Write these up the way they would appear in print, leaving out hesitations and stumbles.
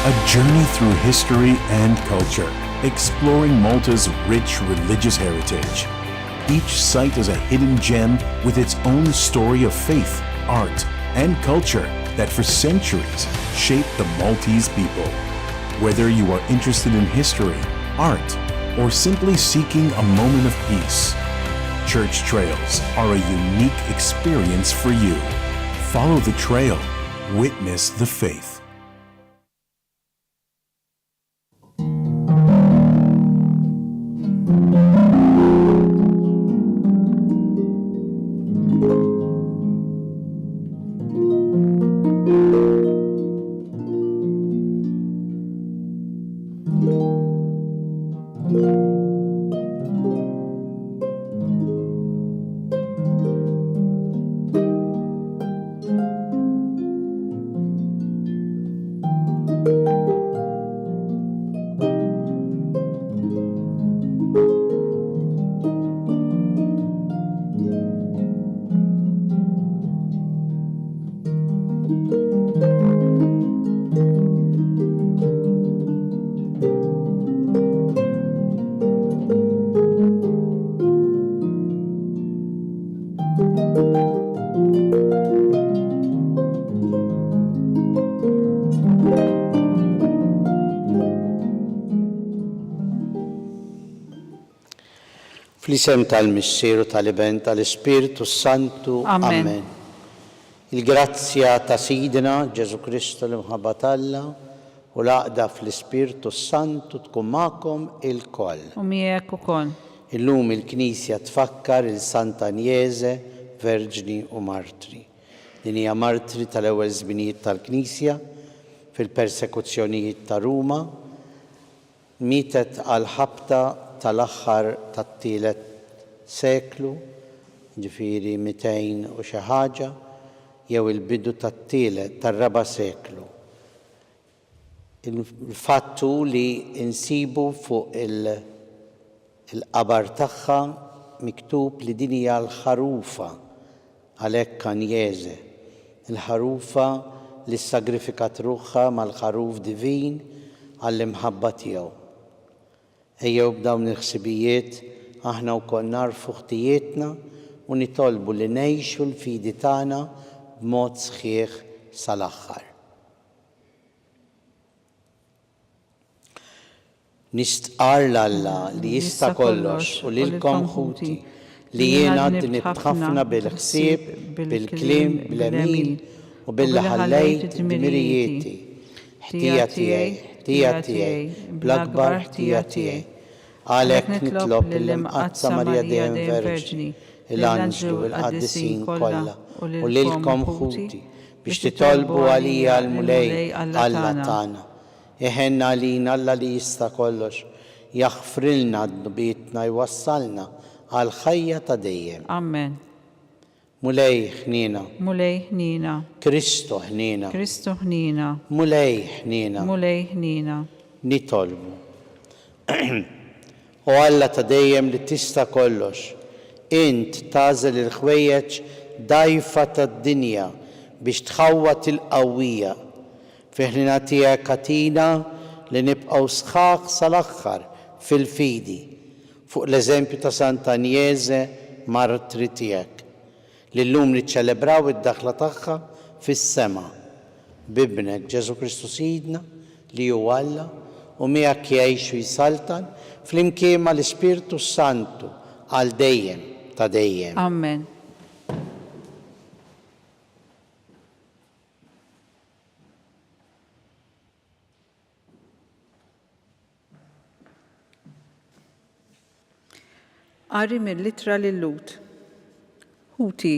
A journey through history and culture, exploring Malta's rich religious heritage. Each site is a hidden gem with its own story of faith, art, and culture that for centuries shaped the Maltese people. Whether you are interested in history, art, or simply seeking a moment of peace, Church Trails are a unique experience for you. Follow the trail, witness the faith. Fl-isem tal-Missier u tal-Iben tal-Ispirtu s-Santu. Amen. Il-grazzja ta' Sidna Ġesù Kristu l-imħabba t'Alla u l-għaqda fl-Ispirtu s-Santu tkun magħkom ilkoll. U miegħek ukoll. Illum il-Knisja tfakkar 'il Santa Anjese, Verġni u Martri. Din hija martri tal-ewwel żminijiet tal-Knisja, fil-persekuzzjonijiet ta' Ruma. Mietet għall-ħabta tal-aħħar tat-tielet seklu, jiġifieri 200 u xi ħaġa, jew il-bidu tat-tielet, tar-raba' seklu. Il-fatt hu li nsibu fuq il-qabar tagħha miktub li din hija l-ħarufa, għalhekk Agnese, il-ħarufa li ssagrifikat ruħha mal-Ħaruf divin għall-imħabba tiegħu. Ejjew b'dawn il-ħsibijiet aħna wkoll nagħrfu ħtijietna u nitolbu li ngħixu l-fidi tagħna b'mod sħiħ sal-aħħar. Nistqarr 'l Alla li jista' kollox u lilkom ħuti, li jiena dnibt ħafna bil-ħsieb, bil-kliem, bl-għemil u billi ħallejt dmirijieti. Ħtija tiegħi, ħtija tiegħi, bl-akbar ħtija tiegħi. Għalhekk nitlob lill-Imqaddsa Marija Dejjem Verġni, l-anġli u l-qaddisin kollha, u lilkom ħuti, biex titolbu għalija għall-Mulej Alla tagħna. Iħenn għalina Alla li jista' kollox, jaħfrilna dnubietna jwassalna għall-ħajja ta' dejjem. Amen. Mulej ħniena. Mulej ħniena. Kristu ħniena. Kristu ħniena. Mulej ħniena. Mulej ħniena. Nitolbu. O Alla ta' dejjem li tista' kollox, int tagħżel il-ħwejjeġ dgħajfa tad-dinja biex tħawwad il-qawwija. Fil-ħniena tiegħek agħtina li nibqgħu sħaħ sal-aħħar fil-fidi, fuq l-eżempju ta' Santa Anjese martri tiegħek, li llum niċċelebraw id-daħla tagħha fis-sema, b'Ibnek Ġesù Kristu Sidna, li hu Alla, u miegħek jgħix u jsaltan, flimkien mal-Ispirtu s-Santu, għal dejjem ta' dejjem. Amen. Qari mill-Ittra lil-Lhud. Ħuti,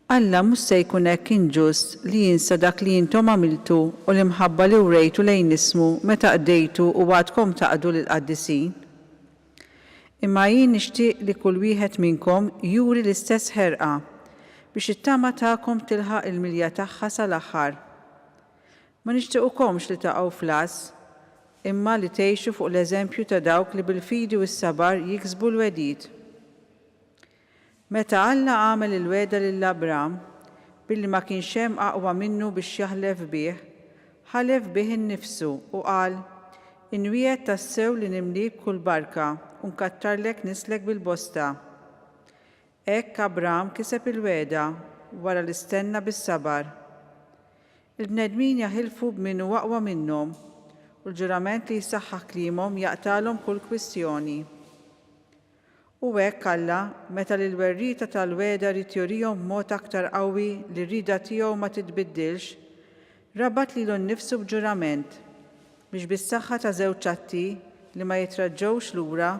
Alla mhux se jkun hekk inġust li jinsa dak li intom għamiltu u l-imħabba li wrejtu lejn ismu meta qdejtu u għadkom taqdu lill-qaddisin. Imma jien nixtieq li kull wieħed minnkom juri l-istess ħerqa biex it-tama tagħkom tilħaq il-milja tagħha sal-aħħar. Ma nixtiequkomx li taqgħu fl-għażż, imma li tgħixu fuq l-eżempju ta' dawk li bil-fidi u s-sabar jiksbu l-wegħdiet. Meta Alla għamel il-wegħda lil Abram, billi ma kienx hemm aqwa minnu biex jaħlef bih, Ħalef bih innifsu u qal, Inwiegħed tassew li nimliek b'kull barka u nkattarlek nislek bil-bosta. Hekk Abram kiseb il-wegħda wara li stenna bis-sabar. Il-bnedmin jaħilfu b'min hu aqwa minnhom, u l-ġurament li jsaħħaħ kliemhom jaqtagħlhom kull kwistjoni. U hekk Alla, meta lill-werrieta tal-wegħda ried jurihom b'mod aktar qawwi li r-rieda tiegħu ma titbiddilx, rabat lilu nnifsu b'ġurament, biex bis-saħħa ta' żewġ atti li ma jitraġġgħux lura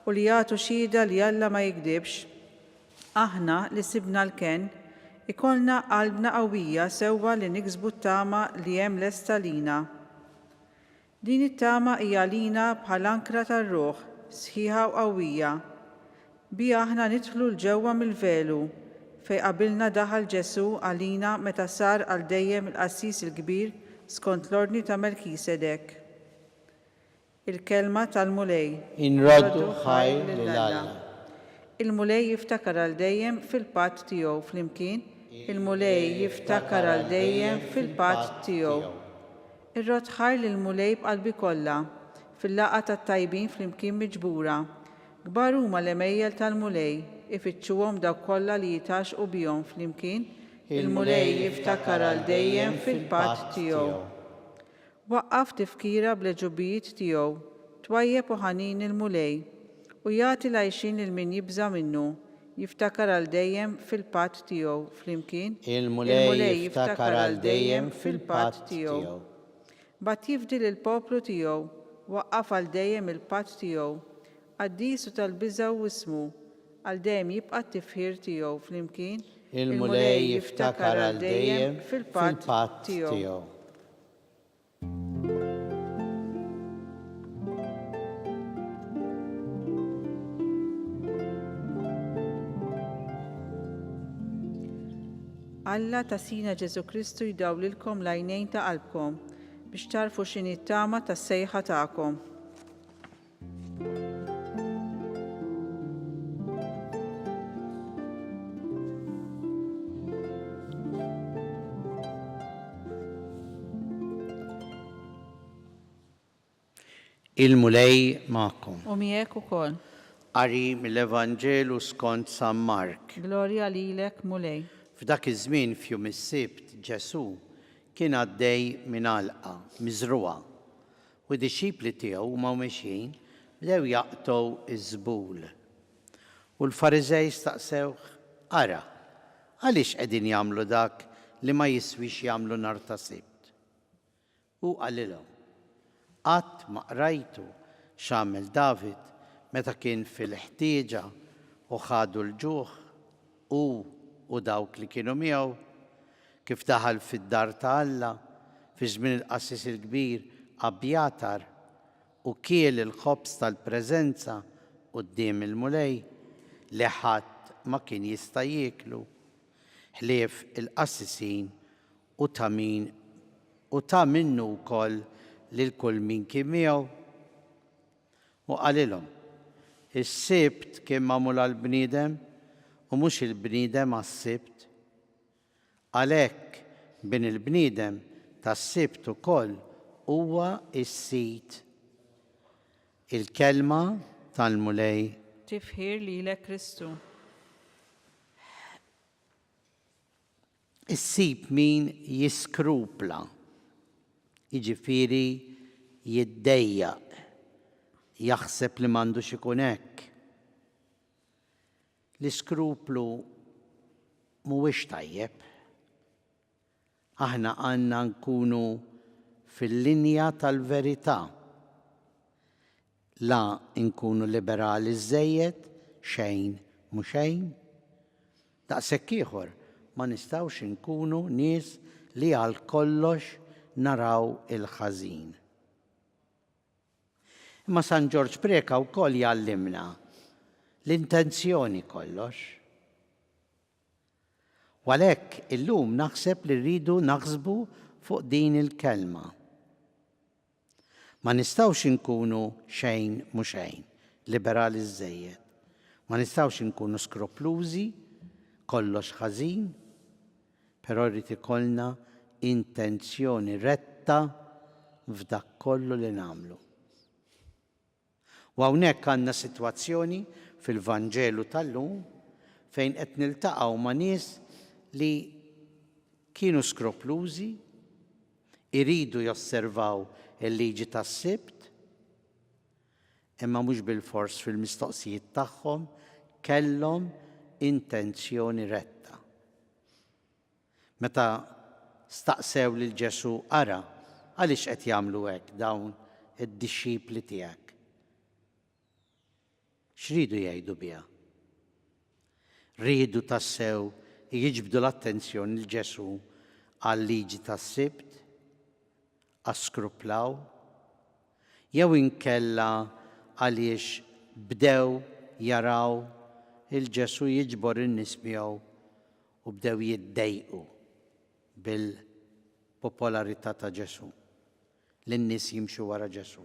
u li jagħtu xhieda li Alla ma jigdibx, aħna, li sibna l-kenn, ikollna qalbna qawwija sewwa li niksbu t-tama li hemm lesta lina. Din it-tama hija għalina bħal ankra tar-ruħ, sħiħa u qawwija. Biha aħna nidħlu 'l ġewwa mill-velu, fejn qabilna daħal Ġesù għalina meta sar għal dejjem il-Qassis il-Kbir skont l-ordni ta' Melkisedek. Il-Kelma tal-Mulej. Inroddu ħajr lil Alla. Il-Mulej jiftakar għal dejjem fil-patt tiegħu flimkien Il-Mulej jiftakar għal dejjem fil-patt tiegħu. Irrodd ħajr lill-Mulej b'qalbi kollha, fil-laqgħa tat-tajbin flimkien miġbura. Kbar huma l-għemejjel tal-Mulej, ifittxuhom dawk kollha li jitgħaxxqu bihom flimkien, il-Mulej jiftakar għal dejjem fil-patt tiegħu. Waqqaf tifkira bl-għeġubijiet tiegħu, twajjeb u ħanin il-Mulej, u jagħti l-għajxien lil min jibża' minnu. Jiftakar għal dejjem fil-patt tiegħu flimkien. Il-Mulej jiftakar għal dejjem fil-patt tiegħu. Bagħat jifdi lill-poplu tiegħu, waqqaf għal dejjem il-patt tiegħu. Qaddis u tal-biża' hu ismu, għal dejjem jibqa' t-tifħir tiegħu flimkien. Il-Mulej jiftakar għal dejjem fil-patt tiegħu. Alla ta' Sidna Ġesù Kristu jdawlilkom l-għajnejn ta' qalbkom biex tagħrfu x'inhi t-tama tas-sejħa tagħkom. Il-Mulej magħkom. U miegħek ukoll. Qari mill-Evanġelu skont San Mark. Glorja lilek, Mulej. F'dak iż-żmien f'jum is-Sibt Ġesù kien għaddej minn għalqa miżrugħa U d-dixxipli tiegħu huma u mexjin bdew jaqtgħu ż-żbul. U l-Fariżej staqsewh, Ara, għaliex qegħdin jagħmlu dak li ma jiswix jagħmlu nhar ta' Sibt? Hu qalilhom, Qatt ma qrajtu x'għamel David meta kien fil-ħtieġa u ħadu l-ġuħ, hu u dawk li kienu miegħu, kif daħal fid-dar ta' Alla fi żmien il-qassis il-kbir Abjatar u kiel il-ħobż tal-preżenza quddiem il-Mulej, li ħadd ma kien jista' jieklu, ħlief il-qassisin u ta' min u ta minnu wkoll lil kull min kien miegħu? U qalilhom, Is-Sibt kien magħmul għall-bniedem, u mhux il-bniedem għas-Sibt. Għalhekk, Bin il-bniedem tas-Sibt ukoll huwa s-Sid. Il-Kelma tal-Mulej. Tifħir lilek Kristu. Issib min jiskrupla, jiġifieri jiddejjaq, jaħseb li m'għandux ikun hekk. L-iskruplu mhuwiex tajjeb. Aħna għandna nkunu fil-linja tal-verità. La nkunu liberali żżejjed, xejn mhu xejn. Daqshekk ieħor ma nistgħux inkunu nies li għal kollox naraw il-ħażin. Imma San Ġorġ Preca wkoll jgħallimna l-intenzjoni kollox. U għalhekk illum naħseb li rridu naħsbu fuq din il-kelma. Ma nistgħux inkunu xejn mhu xejn, liberali żżejjed. Ma nistgħux inkunu skruplużi, kollox ħażin, però jrid ikollna intenzjoni retta. retta f'dak kollu li nagħmlu. U hawnhekk għandna sitwazzjoni fil-Vanġelu tal-lum fejn qed niltaqgħu ma' nies li kienu skroplużi, iridu josservaw il-liġi tas-Sibt, imma mhux bilfors fil-mistoqsijiet tagħhom kellhom intenzjoni retta. Meta staqsew lil Ġesù, Ara, għaliex qed jagħmlu hekk dawn id-dixxipli tiegħek? X'riedu jgħidu biha? Riedu tassew jiġbdu l-attenzjoni lil Ġesù għal-liġi tas-Sibt? Għax skruplaw? Jew inkella għaliex bdew jaraw 'il Ġesù jiġbor in-nies miegħu u bdew jiddejqu bil-popolarità ta' Ġesù, li n-nies jimxu wara Ġesù.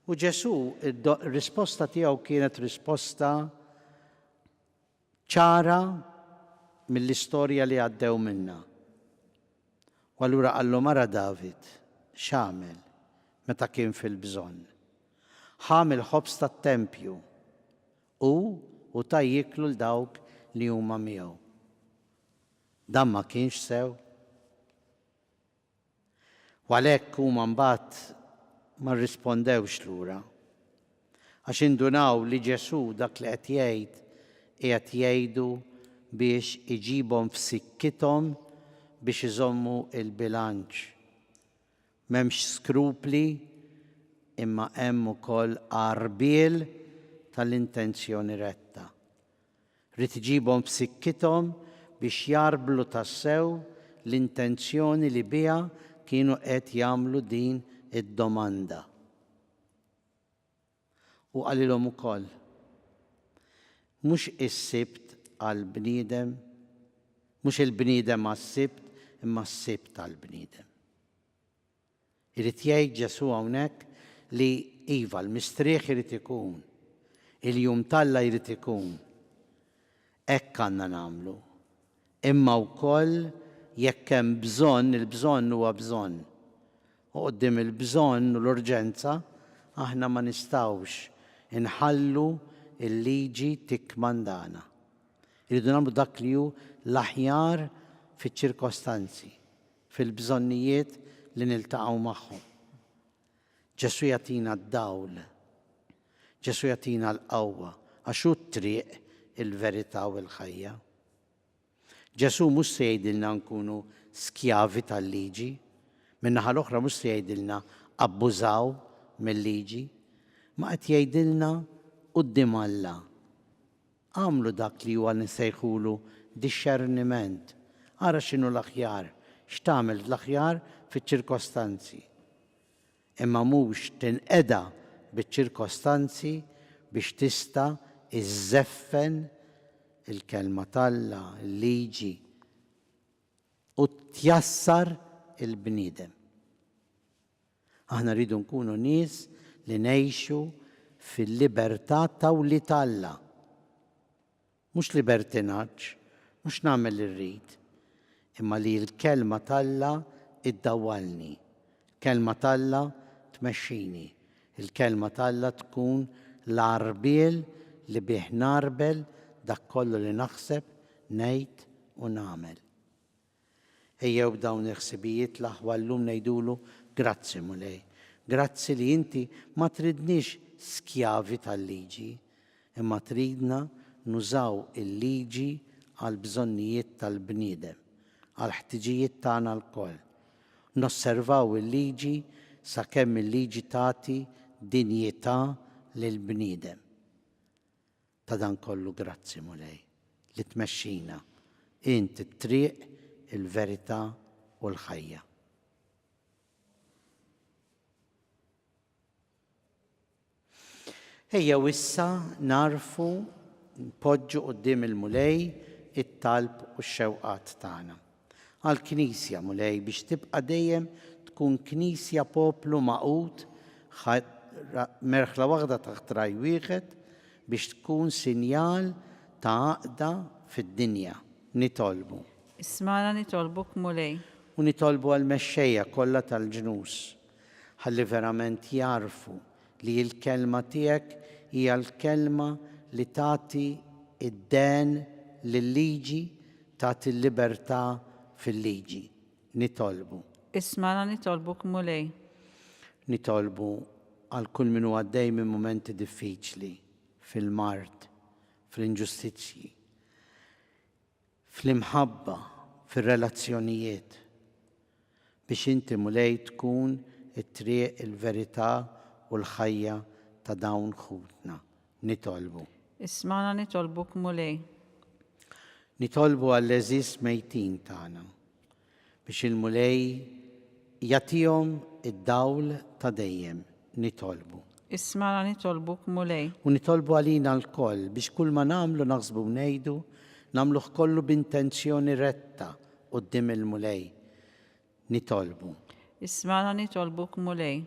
U Ġesù, ir-risposta tiegħu kienet risposta ċara mill-istorja li għaddew minnha. U allura qallhom ara David x'għamel meta kien fil-bżonn. Ħa mill-ħobż tat-tempju Hu u ta jieklu 'l dawk li huma miegħu. Dan ma kienx sew? U għalhekk huma mbagħad ma rrispondewx lura. Għax indunaw li Ġesù dak li qed jgħid qiegħed jgħidu biex iġibhom f'sikkithom biex iżommu l-bilanċ. M'hemmx skrupli imma hemm ukoll għarbiel tal-intenzjoni retta. Ried iġibhom f'sikkithom biex jgħarblu tassew l-intenzjoni li biha kienu qed jagħmlu din id-domanda. U qalilhom ukoll, Mhux is-Sibt għall-bniedem, mhux il-bniedem għas-Sibt, imma s-Sibt għall-bniedem. Irid jgħid Ġesù hawnhekk li iva l-mistrieħ irid ikun, il-jum t'Alla jrid ikun. Hekk għandna nagħmlu. Imma wkoll jekk hemm bżonn, il-bżonn huwa bżonn. U quddiem il-bżonn u l-urġenza, aħna ma nistgħux inħallu l-liġi tikkmandana. Irridu nagħmlu dak li hu l-aħjar fiċ-ċirkostanzi, fil-bżonnijiet li niltaqgħu magħhom. Ġesù jagħtina d-dawl. Ġesù jagħtina l-qawwa għax hu t-triq, il-verità u l-ħajja. Ġesù mhux se jgħidilna nkunu skjavi tal-liġi, min-naħa l-oħra mhux se jgħidilna abbużaw mill-liġi, ma qed jgħidilna quddiem Alla agħmlu dak li huwa nsejħulu dixxerniment, ara x'inhu l-aħjar, x'tagħmel l-aħjar fiċ-ċirkostanzi. Imma mhux tinqeda biċ-ċirkostanzi biex tista' iżżeffen il-Kelma t'Alla, il-liġi, u tjassar il-bniedem. Aħna rridu nkunu nies li ngħixu fil-libertà ta' wlied Alla. Mhux libertinaġġ, mhux nagħmel li rrid, imma li l-Kelma t'Alla ddawwalni, il-Kelma t'Alla tmexxini, il-Kelma t'Alla tkun l-għarbiel li bih ngħarbel dak kollu li naħseb, ngħid u nagħmel. Ejjew b'dawn il-ħsibijiet l-aħwa llum ngħidulu, Grazzi Mulej, grazzi li inti ma tridniex skjavi tal-liġi, imma tridna nużaw il-liġi għall-bżonnijiet tal-bniedem, għall-ħtiġijiet tagħna lkoll. Nosservaw il-liġi sakemm il-liġi tagħti dinjità lill-bniedem. Ta' dan kollu grazzi Mulej li tmexxina int it-triq, il-verità u l-ħajja. Ejjew issa nagħrfu npoġġu quddiem il-Mulej it-talb u x-xewqat tagħna. Għall-Knisja, Mulej, biex tibqa' dejjem tkun Knisja poplu magħqud, merħla waħda taħt ragħaj wieħed, biex tkun sinjal ta' għaqda fid-dinja. Nitolbu. Ismagħna nitolbuk, Mulej. U nitolbu għall-mexxejja kollha tal-ġnus, ħalli verament jagħrfu li l-Kelma tiegħek hija l-Kelma li tagħti d-dehen lil-liġi, tagħti l-libertà fil-liġi. Nitolbu. Ismagħna nitolbuk Mulej. Nitolbu għal kull min hu għaddej minn mumenti diffiċli, fil-mard, fl-inġustizzji, fl-imħabba, fir-relazzjonijiet, biex inti Mulej tkun it-triq, il-verità u l-ħajja ta' dawn ħutna. Nitolbu. Ismagħna nitolbuk Mulej. Nitolbu għall-għeżież mejtin tagħna, biex il-Mulej jagħtihom id-dawl ta' dejjem. Nitolbu. Ismagħna nitolbuk, Mulej. U nitolbu għalina lkoll biex kulma nagħmlu, naħsbu u ngħidu, nagħmluh kollu b'intenzjoni retta quddiem il-Mulej. Nitolbu. Ismagħna nitolbuk, Mulej.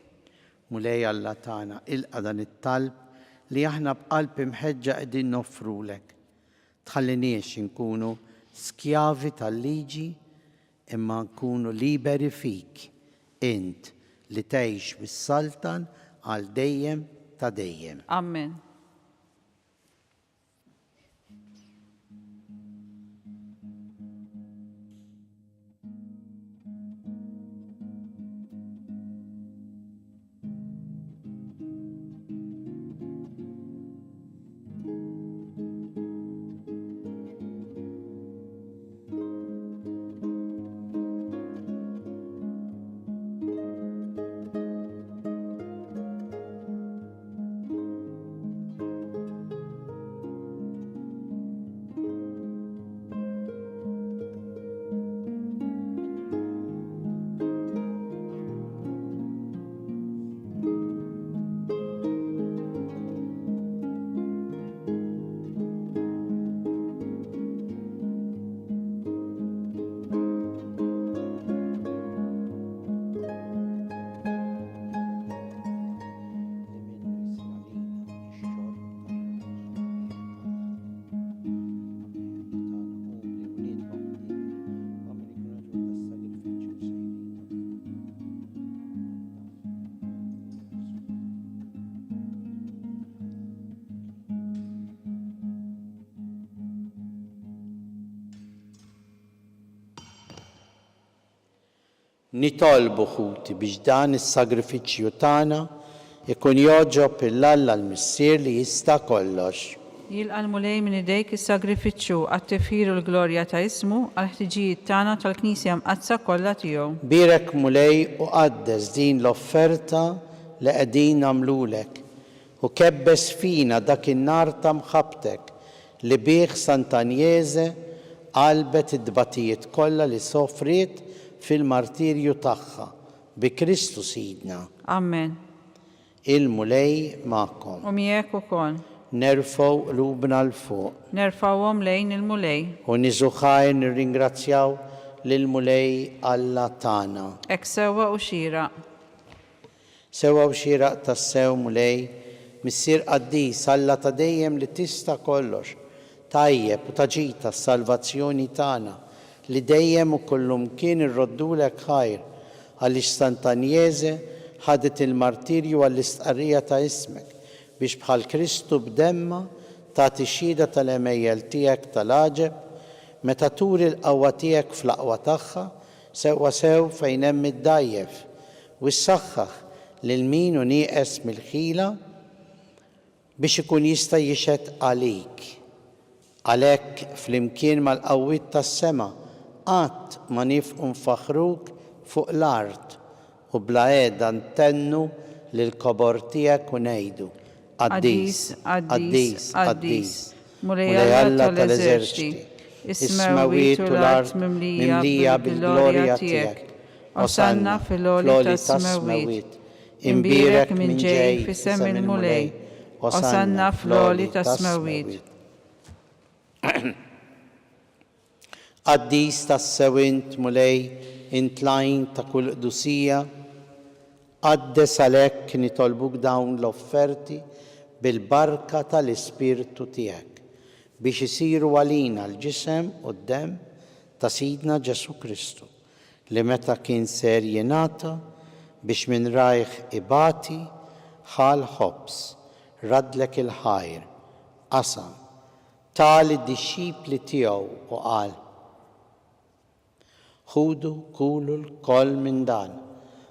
Mulej Alla tagħna, ilqa' dan it-talb li aħna b'qalb imħeġġa qegħdin noffrulek. Tħalliniex inkunu skjavi tal-liġi imma nkunu liberi fik, int li tgħix u ssaltan għal dejjem ta' dejjem. Amen. Nitolbu, ħuti, biex dan is-sagrifiċċju tagħna jkun jogħġob 'il Alla l-Missier li jista' kollox. Jilqa' l-Mulej minn idejk is-sagrifiċċju għat-tifħir u l-glorja ta' ismu, għall-ħtiġijiet tagħna u tal-Knisja Mqaddsa kollha tiegħu. Bierek, Mulej, u qaddes din l-offerta li qegħdin nagħmlulek, u kebbes fina dak in-nar ta' mħabbtek li bih Sant'Anjese qalbet it-tbatijiet kollha li sofriet fil-martirju tagħha, bi Kristu Sidna. Amen. Il-Mulej magħkom. U miegħek ukoll. Nerfgħu qlubna 'l fuq. Nerfgħuhom lejn il-Mulej. U niżu ħajr nirringrazzjaw lill-Mulej Alla tagħna. Hekk sewwa u xieraq. Sewwa u xieraq tassew, Mulej, Missier qaddis, Alla ta' dejjem li tista' kollox, tajjeb u ta' ġid għas-salvazzjoni tagħna, li dejjem u kullumkien irroddulek ħajr, għaliex Sant'Anjese ħadet il-martirju għall-istqarrija ta' ismek, biex bħal Kristu b'demmha tagħti xhieda tal-għemejjel tiegħek tal-għaġeb, meta turi l-qawwa tiegħek fl-aqwa tagħha, sewwasew fejn hemm id-dgħajjef, u ssaħħaħ lil min hu nieqes mill-ħila biex ikun jista' jixhed għalik. Għalhekk, flimkien mal-qawwiet tas-sema, qatt ma niefqu nfaħħruk fuq l-art u bla heda ntennu lill-kobor tiegħek u ngħidu, Qaddis, qaddis, qaddis, Mulej Alla tal-eżerċti, is-smewwiet u l-art mimlija bil-glorja tiegħek. Osanna fil-għoli tas-smewwiet. Imbierek min ġej f'isem il-Mulej. Osanna fl-għoli tas-smewwiet. Qaddis tassew int, Mulej, int l-għajn ta' kull qdusija. Qaddes għalhekk nitolbuk dawn l-offerti bil-barka tal-Ispirtu tiegħek, biex isiru għalina l-ġisem u d-demm ta' Sidna Ġesù Kristu. li meta kien ser jingħata biex minn rajh ibati, ħa l-ħobż, raddlek il-ħajr, qasam, ta lid-dixxipli tiegħu u qal, Ħudu kulu lkoll minn dan,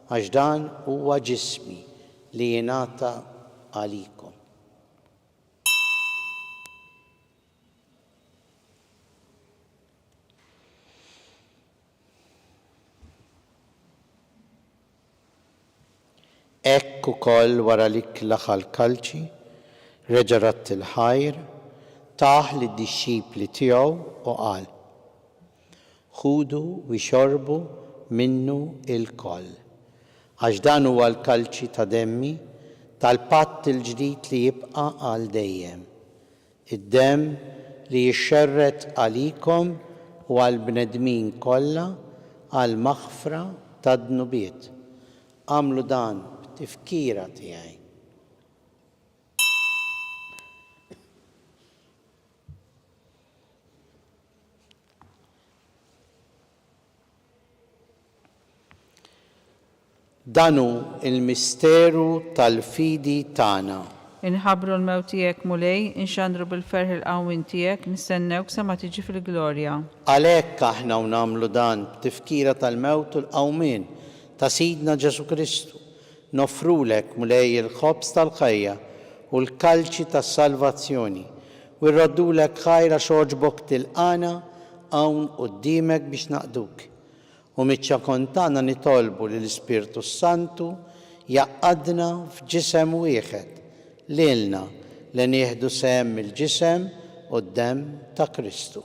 għax dan huwa ġismi li jingħata għalikom. Hekk ukoll wara l-ikla ħa l-kalċi, reġa' radd il-ħajr, tah lid-dixxipli tiegħu u qal, Ħudu u ixorbu minnu ilkoll, għax dan huwa l-kalċi ta' demmi, tal-patt il-ġdid li jibqa' għal dejjem. Id-demm li jixxerred għalikom u għall-bnedmin kollha għall-maħfra tad-dnubiet. Agħmlu dan b'tifkira tiegħi. Dan hu l-misteru tal-fidi tagħna. Inħabbru l-mewt tiegħek, Mulej, inxandru bil-ferħ il-qawmien tiegħek, nistennewk sa ma tiġi fil-glorja. Għalhekk aħna u nagħmlu dan b'tifkira tal-mewt u l-qawmien ta' Sidna Ġesù Kristu, noffrulek, Mulej, il-ħobż tal-ħajja u l-kalċi tas-salvazzjoni, u rroddulek ħajr għax għoġbok tilqagħna hawn quddiemek biex naqduk. U miċ-ċokon tagħna nitolbu li l-Ispirtu s-Santu jgħaqqadna f'ġisem wieħed, lilna li nieħdu sehem mill-ġisem u d-demm ta' Kristu.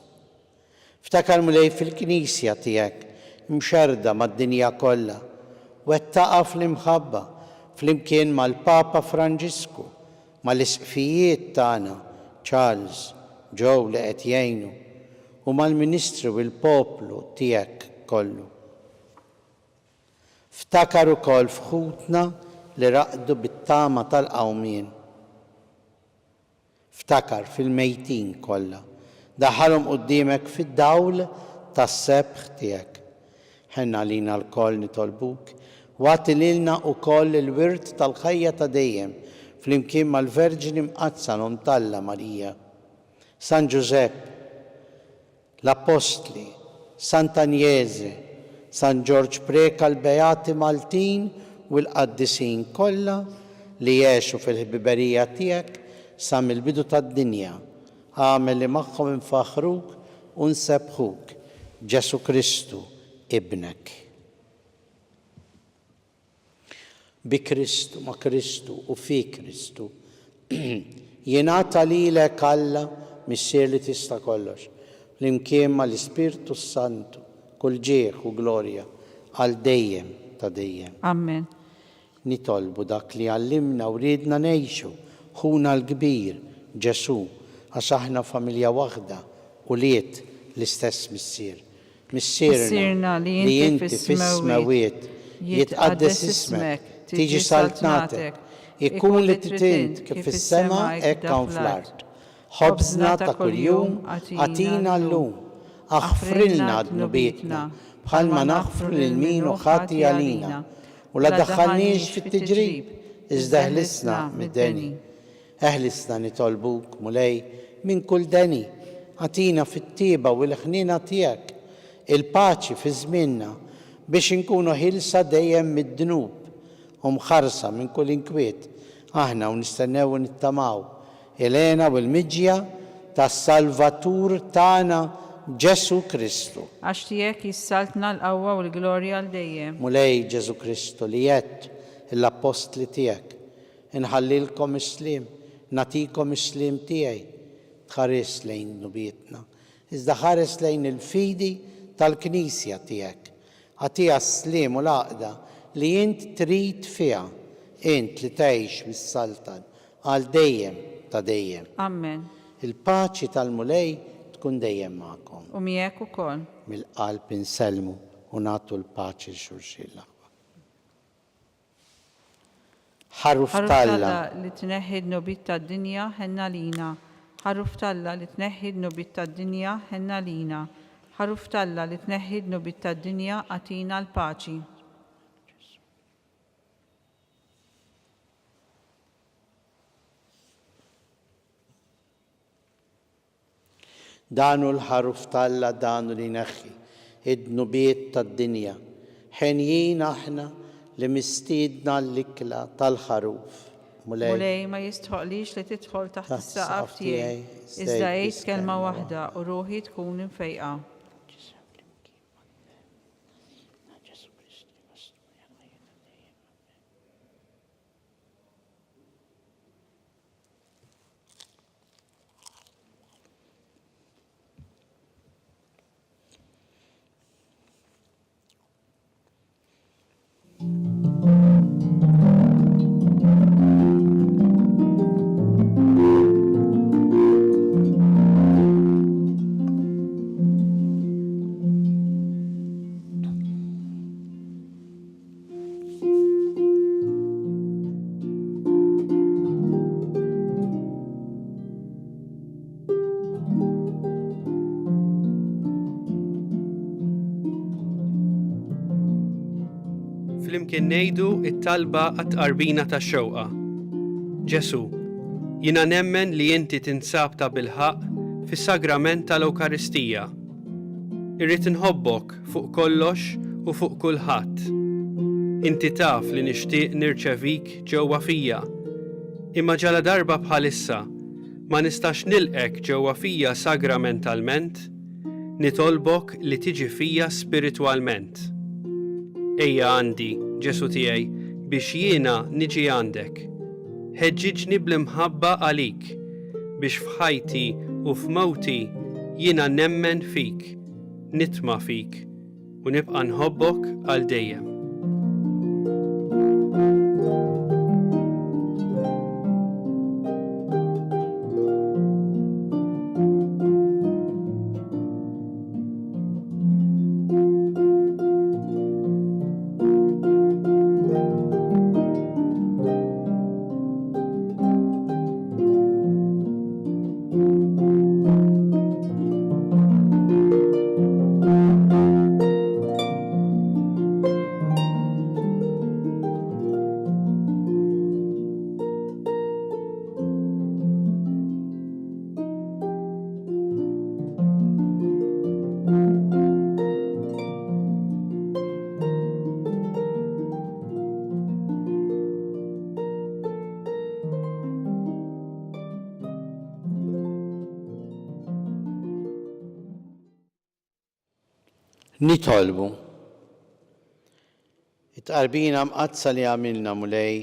Ftakar Mulej fil-Knisja tiegħek mxerrda mad-dinja kollha, wettaqha fl-imħabba flimkien mal-Papa Franġisku, mal-Isqfijiet tagħna, Charles, Joe li qed jgħinu, u mal-ministri u l-poplu tiegħek kollu. Ftakar ukoll f'ħutna li raqdu bit-tama tal-qawmien. Ftakar fil-mejtin kollha. Daħħalhom quddiemek fid-dawl tas-sebħ tiegħek. Ħenn għalina lkoll nitolbuk, u agħti lilna ukoll il-wirt tal-ħajja ta' dejjem flimkien mal-Verġni Mqaddsa l-Omm t'Alla Marija, San Ġużepp, l-Appostli, Sant'Anjese, San Ġorġ Preca l-Beati Maltin u l-qaddisin kollha li għexu fil-ħbiberija tiegħek sa mill-bidu tad-dinja, agħmel li magħhom infaħħruk u nsebbħuk, Ġesù Kristu, Ibnek. Bi Kristu, ma' Kristu u fi Kristu. Jingħata lilek Alla, Missier li tista' kollox, flimkien ma' l-Ispirtu s-Santu, kull ġieħ u glorja għal dejjem ta' dejjem. Amen. Nitolbu dak li għallimna u riedna ngħixu Ħuna l-kbir, Ġesù, għax aħna familja waħda, ulied l-istess Missier. Missierna li inti fis-smewwiet, jitqaddes ismek, tiġi saltnatek, ikun li trid int kif fis-sema hekk hawn fl-art. Ħobżna ta' kuljum agħtina llum. Aħfrilna dnubietna bħalma naħfru lil min hu ħati għalina, u la daħħalniex fit-tiġrib, iżda eħlisna mid-deni. Eħlisna nitolbuk, Mulej, minn kull deni, agħtina fit-tjieba u l-ħniena tiegħek il-paċi fi żmienna, biex inkunu ħielsa dejjem mid-dnub u mħarsa minn kull inkwiet, aħna u nistennew u nittamaw il-hena u l-miġja tas-Salvatur tagħna Ġesù Kristu. Għax tiegħek hi s-saltna, l-qawwa u l-glorja għal dejjem. Mulej Ġesù Kristu li għedt lill-appostli tiegħek, Inħallilkom is-sliem, nagħtikom is-sliem tiegħi. Tħarisx lejn dnubietna, iżda ħares lejn il-fidi tal-Knisja tiegħek. Agħtiha s-sliem u l-għaqda li int trid fiha, int li tgħix mis-saltan għal dejjem ta' dejjem. Amen. Il-paċi tal-Mulej tkun dejjem magħkom. U miegħek ukoll. Mill-qalb insellmu u nagħtu l-paċi 'l xulxin l-aħwa. Ħaruf Ħaruf t'Alla. t'Alla li tneħħi d-dnubiet tad-dinja, ħenn għalina. Ħaruf t'Alla li tneħħi d-dnubiet tad-dinja, ħenn għalina. Ħaruf t'Alla li tneħħi d-dnubiet tad-dinja, agħtina l-paċi. Dan hu l-Ħaruf t'Alla dan hu li jneħħi d-dnubiet tad-dinja. Henjin aħna li mistiedna għall-ikla tal-Ħaruf. Mulej. Mulej, ma jistħoqqlix li tidħol taħt is-saqaf tiegħi, iżda għid kelma waħda u ruħi tkun imfejqa. Flimkien ngħidu it-talba għat-tqarbina tax-xewqa. Ġesù, jiena nemmen li inti tinsab tabilħaqq fis-sagrament tal-Ewkaristija. Irrid inħobbok fuq kollox u fuq kulħadd. Inti taf li nixtieq nirċevik ġewwa fija. Imma ġaladarba bħalissa ma nistax nilqgħek ġewwa fija sagramentalment, nitolbok li tiġi fija spiritwalment. Ejja għandi, Ġesù tiegħi, biex jiena niġi għandek. Ħeġġiġni bl-imħabba għalik, biex f'ħajti u f'mewti jiena nemmen fik, nitma' fik u nibqa' nħobbok għal dejjem. Nitolbu. It-tqarbina mqaddsa li għamilna, Mulej,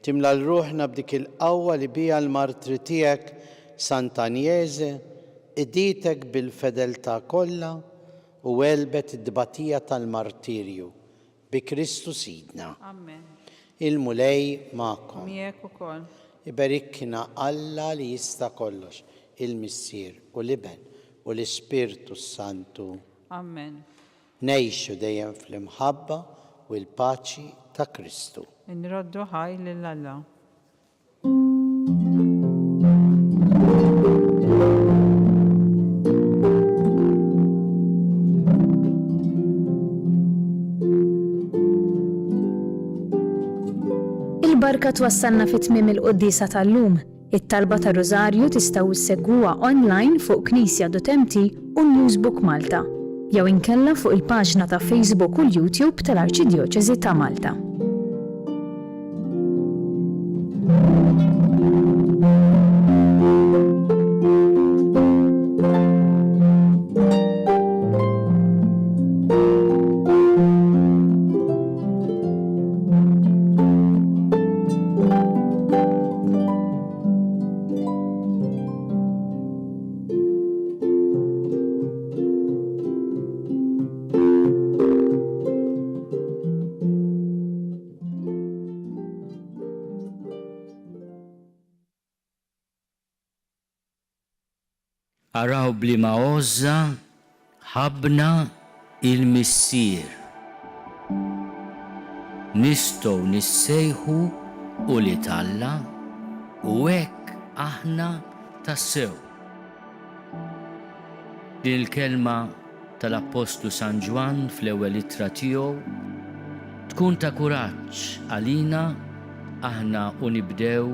timla 'l ruħna b'dik il-qawwa li biha l-martri tiegħek Sant'Anjese qdietek bil-fedeltà kollha u għelbet it-tbatija tal-martirju Bi Kristu Sidna. Amen. Il-Mulej magħkom. Miegħek ukoll. Iberikna Alla li jista' kollox, il-Missier u l-Iben u l-Ispirtu s-Santu. Amen. Ngħixu dejjem fl-imħabba u l-paċi ta' Kristu. Inroddu ħajr lil Alla. Il-barka twassalna fi tmiem il-quddiesa tal-lum. It-talba tar-Rużarju tistgħu ssegwuha online fuq knisja.mt u Newsbook Malta, jew inkella fuq il-paġna ta' Facebook u l-YouTube tal-Arċidjoċesi ta' Malta. Araw b'liema għożża ħabbna il-Missier. Nistgħu nissejħu ulied Alla u hekk aħna tassew. Din il-kelma. tal-Appostlu San Ġwann fl-ewwel ittra tiegħu tkun ta' kuraġġ għalina aħna u nibdew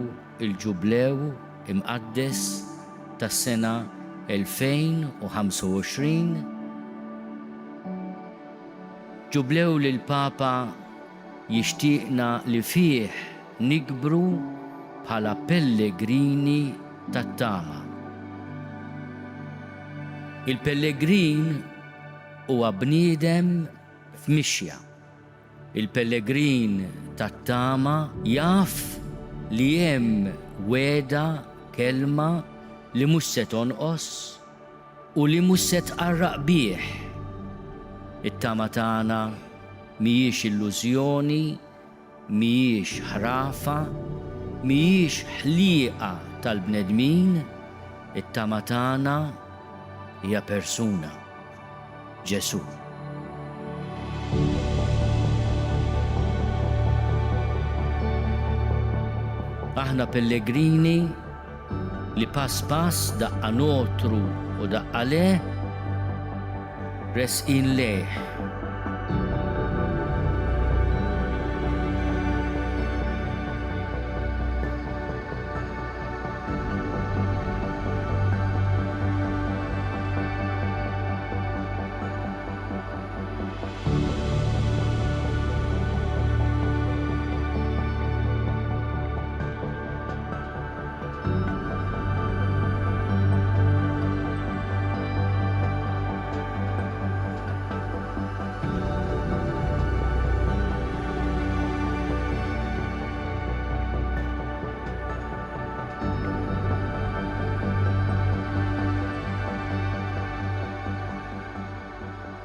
il-Ġublew Imqaddes tas-sena 2025, Ġublew li l-Papa jixtieqna li fih nikbru bħala pellegrini tat-tama. Il-pellegrin huwa bniedem f'mixja. Il-pellegrin tat-tama jaf li hemm wegħda, kelma li mhux se tonqos u li mhux se tqarraq bih. It-tama tagħna mhijiex illużjoni, mhijiex ħrafa, mhijiex ħlieqa tal-bnedmin, it-tama tagħna hija persuna, Ġesù. Aħna pellegrini li pass pass, daqqa nogħtru u daqqa le, resqin lejh.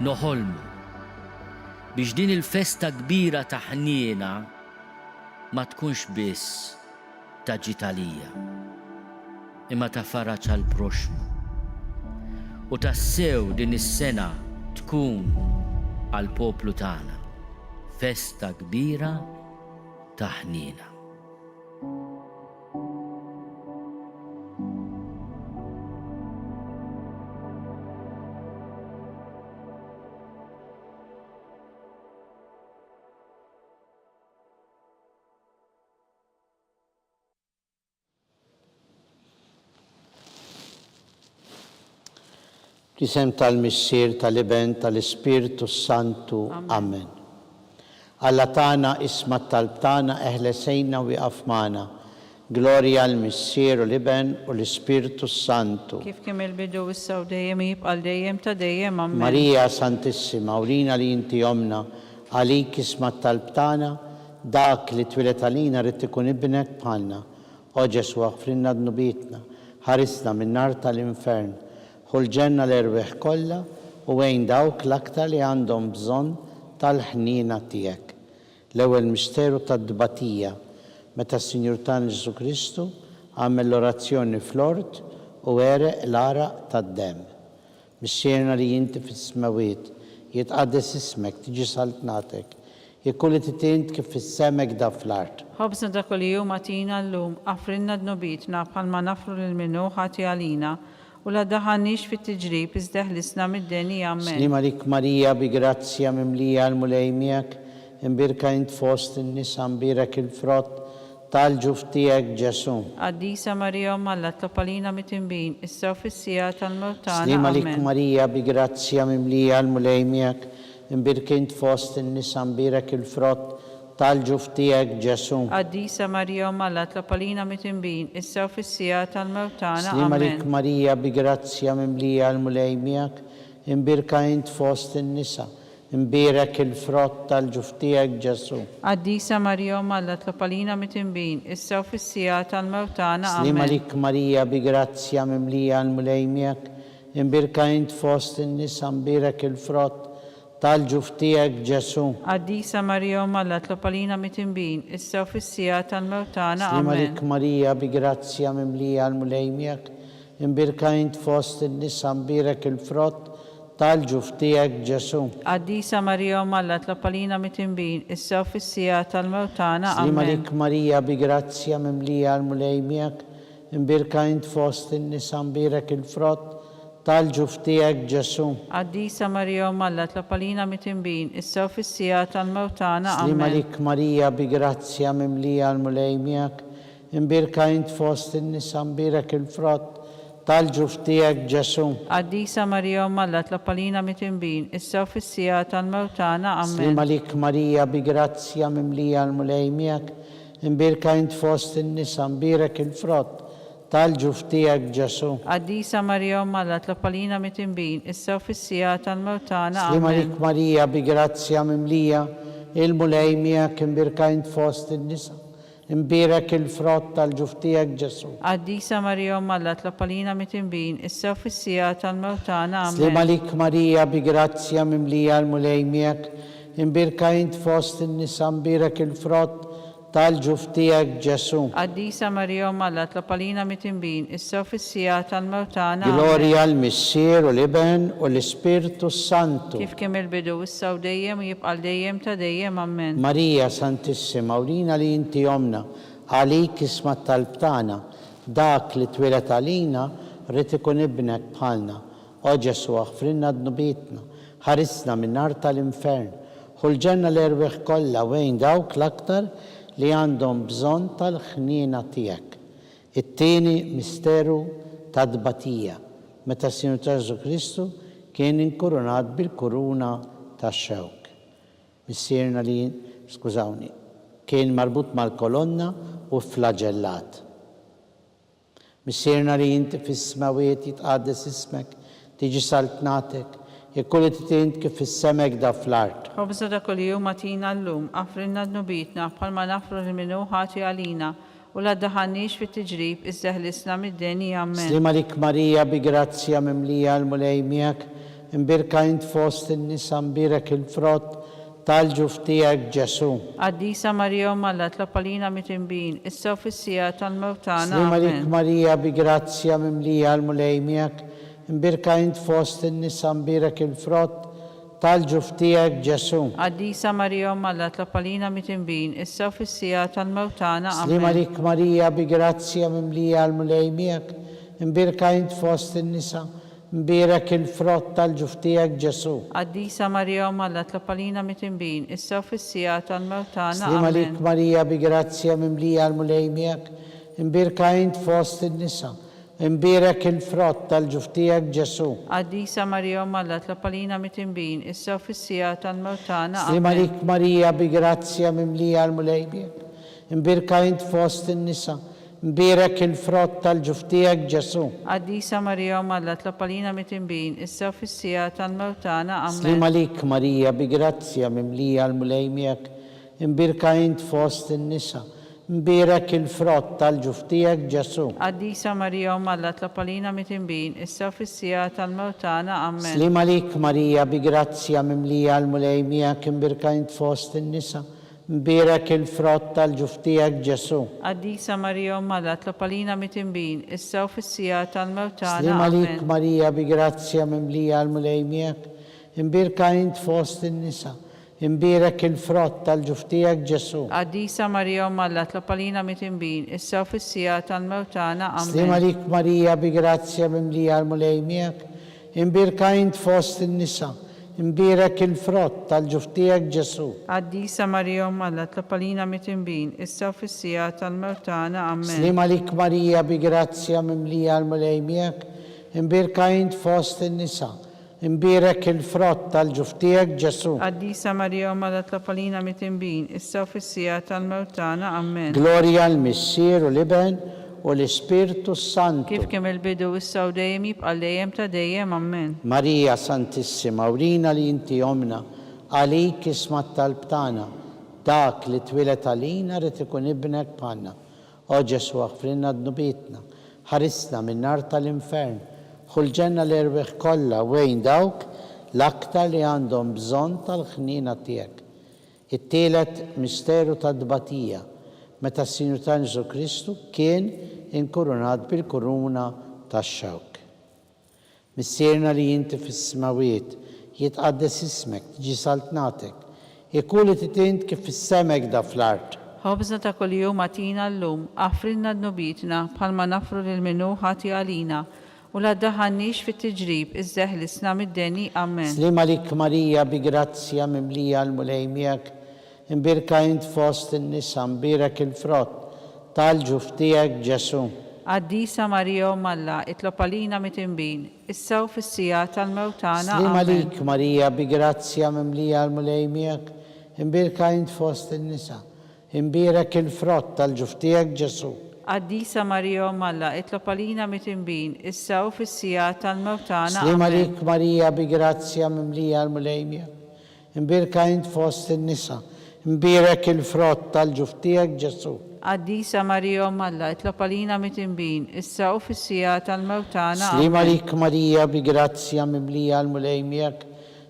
Noħolmu biex din il-festa kbira ta' ħniena ma tkunx biss ta' ġid għalija, imma ta' faraġ għall-proxxmu. U tassew din is-sena tkun għall-poplu tagħna festa kbira ta' ħniena. Fl-isem tal-Missier, tal-Iben, tal-Ispirtu s-Santu. Amen. Alla tagħna, isma' t-talb tagħna, eħles għinna u ieqaf magħna. Glorja għall-Missier u l-Iben u l-Ispirtu s-Santu. Kif kien mill-bidu, issa u dejjem, u jibqa' għal dejjem ta' dejjem. Amen. Marija Santissima, urina li inti Ommna, għalik isma' t-talb tagħna, Dak li twieled għalina ridt ikun Ibnek bħalna. O Ġesù aħfrilna dnubietna, ħarisna min-nar tal-infern. Ħu l-ġenna l-erwieħ kollha u għin dawk l-aktar li għandhom bżonn tal-ħniena tiegħek. L-ewwel misteru tat-tbatija, meta s-Sinjur tagħna Ġesù Kristu għamel l-orazzjoni fl-ort u għereq l-għaraq tad-demm. Missierna li inti fis-smewwiet, jitqaddes ismek, tiġi saltnatek. Ikun li trid int kif fis-sema hekk da fl-art. Ħobżna ta' kuljum agħtina llum, aghfrilna dnubietna bħalma naghfru lil min hu ħati għalina, u la ddaħħalniex fit-tiġrib iżda eħlisna mid-deni. Ammen. Sliem għalik Marija bi grazzja mimlija l-Mulej miegħek, imbierka int fost in-nisa mbierek il-frott Tal-ġuf tiegħek, Ġesù. Qaddisa Marija Omm Alla tlob għalina mitinbin, issa u fis-siegħa tal-mewt tagħna. Sliem għalik Amen. Marija bi grazzja mimlija l-Mulej miegħek, imbierk int fost in-nisa mbierek il-frott tal-ġuf tiegħek, Ġesù. Qaddisa Marija Omm Alla tlob għalina mitinbin, issa u fis-siegħa tal-mewt tagħna. Sliem għalik Amen. Marija bi grazzja mimlija l-Mulej miegħek, imbierka int fost in-nisa, Imbierek il-frott tal-ġuf tiegħek, Ġesù. Qaddisa Marija Omm Alla tlob għalina mitinbin, issa u fis-siegħa tal-mewt tagħna. Sliem Amen. għalik Marija bi grazzja mimlija l-Mulej miegħek, imbierka int fost in-nisa mbierek il-frott tal-ġuf tiegħek, Ġesù. Qaddisa Marija Omm Alla tlob għalina mitinbin, issa u fis-siegħa tal-mewt tagħna. Sliem Amen. għalik Marija bi grazzja mimlija l-Mulej miegħek, imbierka int fost in-nisa mbierek il-frott Tal-ġuf tiegħek, Ġesù. Qaddisa Marija Omm Alla tlob għalina mitinbin, issa u fis-siegħa tal-mewt tagħna. Sliem Amen. għalik Marija bi grazzja mimlija l-Mulej miegħek, imbierka int fost in-nisa mbierek il-frott tal-ġuf tiegħek Ġesù. Qaddisa Marija Omm Alla tlob għalina mitinbin, issa u fis-siegħa tal-mewt tagħna. Sliem Ammen. għalik Marija bi grazzja mimlija l-Mulej miegħek, imbierka int fost in-nisa mbierek il-frott tal-ġuf tiegħek Ġesù. Qaddisa Marija Omm Alla tlob għalina mitinbin, issa u fis-siegħa tal-mewt tagħna. Ammen. Sliem għalik Marija bi grazzja mimlija l-Mulej miegħek, imbierka int fost in-nisa mbierek il-frott Tal-ġuf tiegħek Ġesù. Qaddisa Marija Omm Alla tlob għalina mitinbin, issa u fis-siegħa tal-mewt tagħna. Sliem Ammen. għalik Marija bi grazzja mimlija, il-Mulej miegħek imbierka int fost in-nisa, imbierek il-frott tal-ġuf tiegħek Ġesù. Qaddisa Marija Omm Alla tlob għalina mitinbin, issa u fis-siegħa tal-mewt tagħna. Sliem Ammen. għalik Marija bi grazzja mimlija l-Mulej miegħek, imbierka int fost in-nisa mbierek il-frott Tal-ġuf tiegħek Ġesù. Qaddisa Marija Omm Alla tlob għalina mitinbin, issa u fis-siegħa tal-mewt tagħna. Amen. Glorja l-Missier u l-Iben u l-Ispirtu s-Santu. Kif kien mill-bidu, issa u dejjem u jibqa' għal dejjem ta' dejjem. Ammen. Marija Santissima urina li inti Ommna, għalik isma' t-talb tagħna, dak li twieled għalina ried ikun ibnek bħalna, O Ġesù, aħfrilna dnubietna, ħarisna min-nar tal-infern, ħu l-ġenna l-erwieħ kollha u għin dawk l-aktar li għandhom bżonn tal-ħniena tiegħek. It-tieni misteru ta' tbatija, meta s-Sinjur ta' Ġesù Kristu kien inkurunat bil-kuruna tax-xewk. Missierna li, skużawni, kien marbut mal-kolonna u fflaġellat. Missierna li inti fis-smewwiet jitqaddes ismek, tiġi saltnatek, ikun li trid int kif fis-sema hekk da fl-art. Ħobżna ta' kuljum agħtina llum, aħfrilna dnubietna, bħalma naħfru lil min hu ħati għalina, u la ddaħħalniex fit-tiġrib, iżda eħlisna mid-deni. Ammen. Sliem għalik Marija bi grazzja mimlija l-Mulej miegħek, imbierka int fost in-nisa mbierek il-frott Tal-ġuf tiegħek Ġesù. Qaddisa Marija Omm Alla tlob għalina mitinbin, issa u fis-siegħa tal-mewt tagħna. Sliem għalik Amen. Marija bi grazzja mimlija l-Mulej miegħek, imbierka int fost in-nisa mbierek il-frott tal-ġuf tiegħek Ġesù. Qaddisa Marija Omm Alla tlob għalina mitinbin, issa u fis-siegħa tal-mewt tagħna. Sliem Amen. għalik Marija bi grazzja mimlija l-Mulej miegħek, imbierka int fost in-nisa Mbierek il-frott tal-ġuf tiegħek, Ġesù. Qaddisa Marija Omm Alla tlob għalina mitinbin, issa u fis-siegħa tal-mewt tagħna. Sliem għalik Amen. Marija bi grazzja mimlija l-Mulej miegħek, imbierka int fost in-nisa, imbierek il-frott tal-ġuf tiegħek, Ġesù. Qaddisa Marija Omm Alla tlob għalina mitinbin, issa u fis-siegħa tal-mewt tagħna. Sliem Amen. għalik Marija bi grazzja mimlija l-Mulej miegħek, imbierka int fost in-nisa, Mbierek il-frott tal-ġuf tiegħek, Ġesù. Qaddisa Marija Omm Alla tlob għalina mitinbin, issa u fis-siegħa tal-mewt tagħna. Ammen. Sliem għalik Marija bi grazzja mimlija l-Mulej miegħek, imbierka int fost in-nisa, mbierek il-frott tal-ġuf tiegħek, Ġesù. Qaddisa Marija Omm Alla tlob għalina mitinbin, issa u fis-siegħa tal-mewt tagħna. Ammen. Sliem għalik Marija bi grazzja mimlija l-Mulej miegħek, imbierka int fost in-nisa, Mbierek il-frott tal-ġuf tiegħek, Ġesù. Qaddisa Marija Omm Alla, tlob għalina mitinbin, issa u fis-siegħa tal-mewt tagħna. Sliem għalik Amen. Marija bi grazzja mimlija l-Mulej miegħek, imbierka int fost in-nisa, imbierek il-frott tal-ġuf tiegħek, Ġesù. Qaddisa Marija Omm Alla, tlob għalina mitinbin, issa u fis-siegħa tal-mewt tagħna. Sliem Amen. għalik Marija bi grazzja mimlija l-Mulej miegħek, Imbierka int fost in-nisa, imbierek il-frott tal-ġuf tiegħek Ġesù. Qaddisa Marija Omm Alla tlob għalina mitinbin, issa u fis-siegħa tal-mewt tagħna. Ammen. Sliem għalik Marija bi grazzja mimlija l-Mulej miegħek, imbierka int fost in-nisa, imbierek il-frott tal-ġuf tiegħek Ġesù. Qaddisa Marija Omm Alla tlob għalina mitinbin, issa u fis-siegħa tal-mewt tagħna. Ammen. Glorja l-Missier u l-Iben u l-Ispirtu s-Santu. Kif kien mill-bidu, issa u dejjem, jibqa' għal dejjem ta' dejjem. Ammen. Marija Santissima, urina li inti Ommna, għalik isma' t-talb tagħna. Dak li twieled għalina ried ikun ibnek bħalna. O Ġesù aħfrilna dnubietna, ħarisna min-nar tal-infern, ħu l-ġenna l-erwieħ kollha u għin dawk l-aktar li għandhom bżonn tal-ħniena tiegħek. It-tielet misteru ta' tbatija, meta s-Sinjur tagħna Ġesù Kristu kien inkurunat bil-kuruna tax-xewk. Missierna li inti fis-smewwiet, jitqaddes ismek, tiġi saltnatek, ikun li trid int kif fis-sema hekk da fl-art. Ħobżna ta' kuljum agħtina llum, aħfrilna dnubietna, bħalma naħfru lil min hu ħati għalina. U la ddaħħalniex fit-tiġrib, iżda eħlisna mid-deni. Amen. Sliem għalik Marija bi grazzja mimlija l-Mulej miegħek, imbierka int fost in-nisa, mbierek il-frott tal-ġuf tiegħek Ġesù. Qaddisa Marija Omm Alla, itlob għalina mitinbin, issa u fis-siegħa tal-mewt tagħna. Sliem Amen. għalik Marija bi grazzja mimlija l-Mulej miegħek, imbierka int fost in-nisa, Imbierek il-frott tal-ġuf tiegħek, Ġesù. Qaddisa Marija Omm Alla, itlob għalina mitinbin, issa u fis-siegħa tal-mewt tagħna. Sliem Amen. għalik Marija bi grazzja mimlija l-Mulej miegħek. Imbierka int fost in-nisa, imbierek il-frott tal-ġuf tiegħek, Ġesù. Qaddisa Marija Omm Alla, itlob għalina mitinbin, issa u fis-siegħa tal-mewt tagħna. Sliem Amen. għalik Marija bi grazzja mimlija l-Mulej miegħek.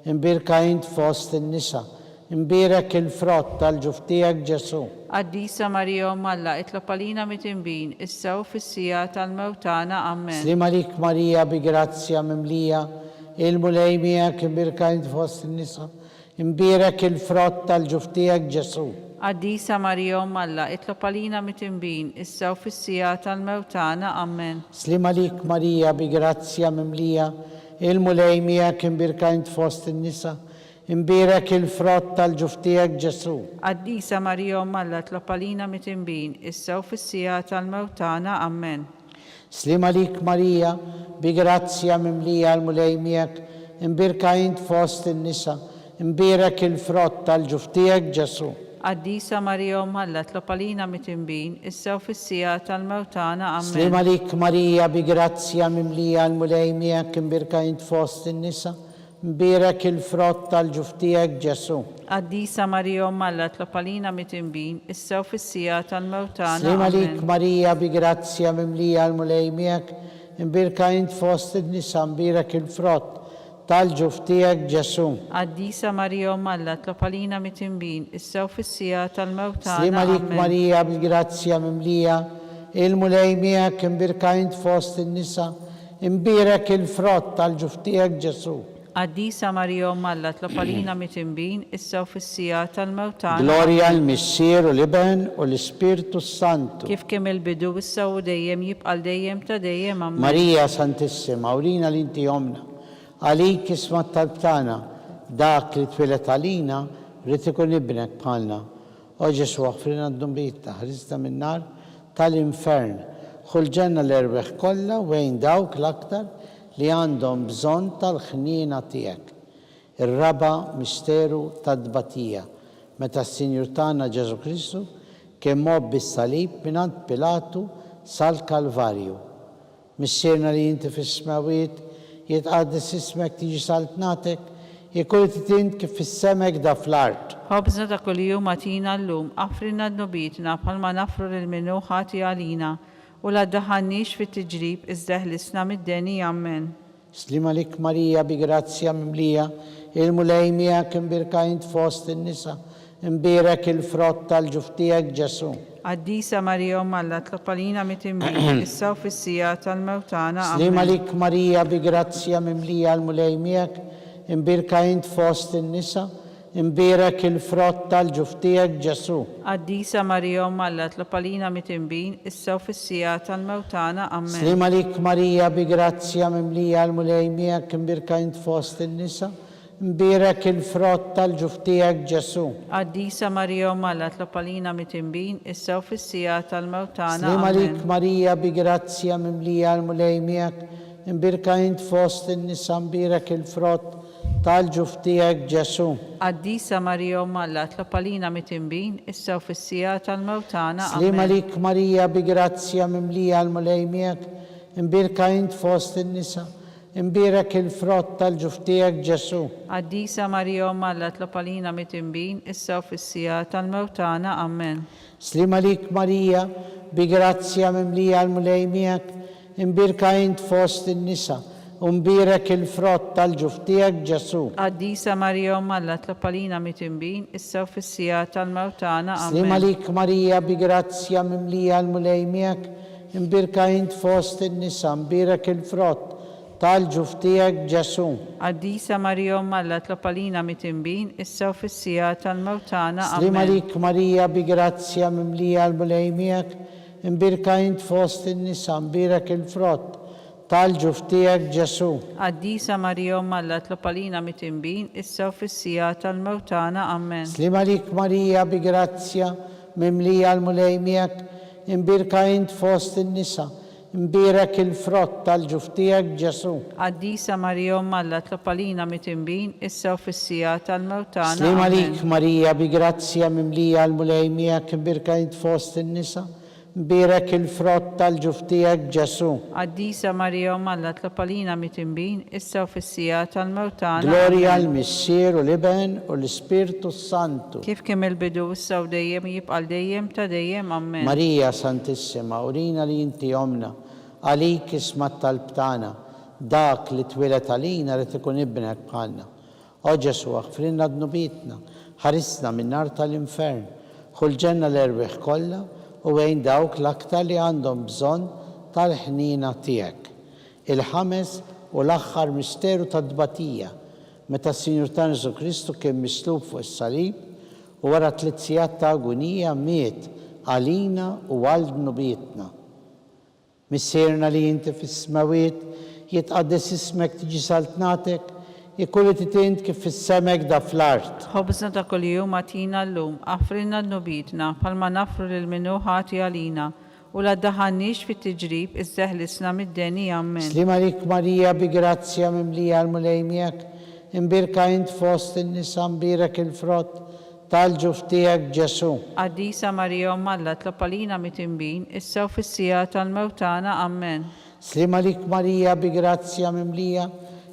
Imbierka int fost in-nisa, Imbierek il-frott tal-ġuf tiegħek, Ġesù. Qaddisa Marija Omm Alla, itlob għalina mitinbin, issa u fis-siegħa tal-mewt tagħna. Ammen. Sliem għalik Marija bi grazzja mimlija, il-Mulej miegħek, imbierka int fost in-nisa, imbierek il-frott tal-ġuf tiegħek, Ġesù. Qaddisa Marija Omm Alla, itlob għalina mitinbin, issa u fis-siegħa tal-mewt tagħna. Ammen. Sliem għalik Marija bi grazzja mimlija, il-Mulej miegħek, imbierka int fost in-nisa, Imbierek il-frott tal-ġuf tiegħek, Ġesù. Qaddisa Marija Omm Alla tlob għalina mitinbin, issa u fis-siegħa tal-mewt tagħna. Ammen. Sliem għalik Marija, bi grazzja mimlija l-Mulej miegħek, imbierka int fost in-nisa, imbierek il-frott tal-ġuf tiegħek, Ġesù. Qaddisa Marija Omm Alla tlob għalina mitinbin, issa u fis-siegħa tal-mewt tagħna. Ammen. Sliem għalik Marija, bi grazzja mimlija l-Mulej miegħek, imbierka int fost in-nisa, Mbierek il-frott tal-ġuf tiegħek, Ġesù. Qaddisa Marija Omm Alla tlob għalina mitinbin, issa u fis-siegħa tal-mewt tagħna. Sliem għalik Amen. Marija bi grazzja mimlija l-Mulej miegħek, imbierka int fost in-nisa mbierek il-frott tal-ġuf tiegħek, Ġesù. Qaddisa Marija Omm Alla tlob għalina mitinbin, issa u fis-siegħa tal-mewt Sliem tagħna. għalik Amen. Marija bil-grazzja mimlija, il-Mulej miegħek, imbierka int fost in-nisa, Imbierek il-frott tal-ġuf tiegħek, Ġesù. Qaddisa Marija Omm Alla tlob għalina mitinbin, issa u fis-siegħa tal-mewt tagħna. Glorja Amen. l-Missier u l-Iben u l-Ispirtu s-Santu. Kif kien mill-bidu, issa u dejjem, jibqa' għal dejjem ta' dejjem. Ammen. Marija Santissima, urina li inti Ommna. Għalik isma' t-talb tagħna. Dak li twieled għalina ried ikun Ibnek bħalna. O Ġesù, aħfrilna dnubietna, ħrisna min-nar ta' l-infern. Ħu l-ġenna l-erwieħ kollha u għin dawk l-aktar li għandhom bżonn tal-ħniena tiegħek. Ir-raba' misteru tat-tbatija, meta s-Sinjur tagħna Ġesù Kristu kien mgħobbi s-salib mingħand Pilatu sal-Kalvarju. Missierna li inti fis-smewwiet, jitqaddes ismek, tiġi saltnatek, ikun li trid int kif fis-sema hekk da fl-art. Ħobżna ta' kuljum agħtina llum, aħfrilna dnubietna bħalma naħfru lil min hu ħati għalina, u la ddaħħalniex fit-tiġrib iżda eħlisna mid-deni. Ammen. Sliem għalik Marija bi grazzja mimlija, il-Mulej miegħek imbierka int fost in-nisa, imbierek il-frott tal-ġuf tiegħek Ġesù. Qaddisa Marija Omm Alla tlob għalina mitinbin, issa u fis-siegħa tal-mewt tagħna. Sliem Ammen. għalik Marija bi grazzja mimlija l-Mulej miegħek, imbierka int fost in-nisa, Imbierek il-frott tal-ġuf tiegħek, Ġesù. Qaddisa Marija Omm Alla tlob għalina mitinbin, issa u fis-siegħa tal-mewt tagħna. Ammen. Sliem għalik Marija bi grazzja mimlija l-Mulej miegħek imbierka int fost in-nisa, imbierek il-frott tal-ġuf tiegħek, Ġesù. Qaddisa Marija Omm Alla tlob għalina mitinbin, issa u fis-siegħa tal-mewt tagħna. Sliem għalik Ammen. Marija bi grazzja mimlija l-Mulej miegħek, imbierka int fost in-nisa mbierek il-frott Tal-ġuf tiegħek, Ġesù. Qaddisa Marija Omm Alla, tlob għalina mitinbin, issa u fis-siegħa tal-mewt tagħna. Sliem Ammen. għalik Marija bi grazzja mimlija l-Mulej miegħek, imbierka int fost in-nisa, imbierek il-frott tal-ġuf tiegħek, Ġesù. Qaddisa Marija Omm Alla, tlob għalina mitinbin, issa u fis-siegħa tal-mewt tagħna. Ammen. Sliem għalik Marija, bi grazzja mimlija l-Mulej miegħek, Imbierka int fost in-nisa, u mbierek il-frott tal-ġuf tiegħek, Ġesù. Qaddisa Marija Omm Alla tlob għalina mitinbin, issa u fis-siegħa tal-mewt tagħna. Sliem Ammen. għalik Marija bi grazzja mimlija l-Mulej miegħek, imbierka int fost in-nisa, mbierek il-frott tal-ġuf tiegħek, Ġesù. Qaddisa Marija Omm Alla tlob għalina mitinbin, issa u fis-siegħa tal-mewt tagħna. Sliem Ammen. għalik Marija bi grazzja mimlija l-Mulej miegħek, Imbierka int fost in-nisa, mbierek il-frott. Tal-ġuf tiegħek, Ġesù. Qaddisa Marija Omm Alla itlob għalina mitinbin, issa u fis-siegħa tal-mewt tagħna. Ammen. Sliem għalik Marija bi grazzja mimlija l-Mulej miegħek, imbierka int fost in-nisa, imbierek il-frott tal-ġuf tiegħek Ġesù. Qaddisa Marija Omm Alla itlob għalina mitinbin, issa u fis-siegħa tal-mewt tagħna. Sliem Ammen. għalik Marija bi grazzja mimlija l-Mulej miegħek, imbierka int fost in-nisa, Mbierek il-frott tal-ġuf tiegħek, Ġesù. Qaddisa Marija Omm Alla tlob għalina mitinbin, issa u fis-siegħa tal-mewt tagħna. Glorja Amen. l-Missier u l-Iben u l-Ispirtu s-Santu. Kif kien mill-bidu, issa u dejjem, u jibqa' għal dejjem ta' dejjem. Ammen. Marija Santissima, urina li inti Ommna, għalik isma' t-talb tagħna, dak li twieled għalina ried ikun ibnek bħalna. O Ġesù, aħfrilna dnubietna, ħarisna min-nar tal-infern, ħu l-ġenna l-erwieħ kollha u għin dawk l-aktar li għandhom bżonn tal-ħniena tiegħek. Il-ħames u l-aħħar misteru tat-tbatija, meta s-Sinjur tagħna Ġesù Kristu kien mislub fuq is-salib u wara tliet sigħat ta' agunija miet għalina u għal dnubietna. Missierna li inti fis-smewwiet, jitqaddes ismek tiġi saltnatek, ikun li trid int kif fis-sema hekk da fl-art. Ħobżna ta' kuljum agħtina llum, aħfrilna dnubietna, bħalma naħfru lil min hu ħati għalina, u la ddaħħalniex fit-tiġrib, iżda eħlisna mid-deni. Ammen. Sliem għalik Marija bi grazzja mimlija l-Mulej miegħek, imbierka int fost in-nisa mbierek il-frott Tal-ġuf tiegħek, Ġesù. Qaddisa Marija Omm Alla tlob għalina mitinbin, issa u fis-siegħa tal-mewt tagħna. Ammen. Sliem għalik Marija bi grazzja mimlija,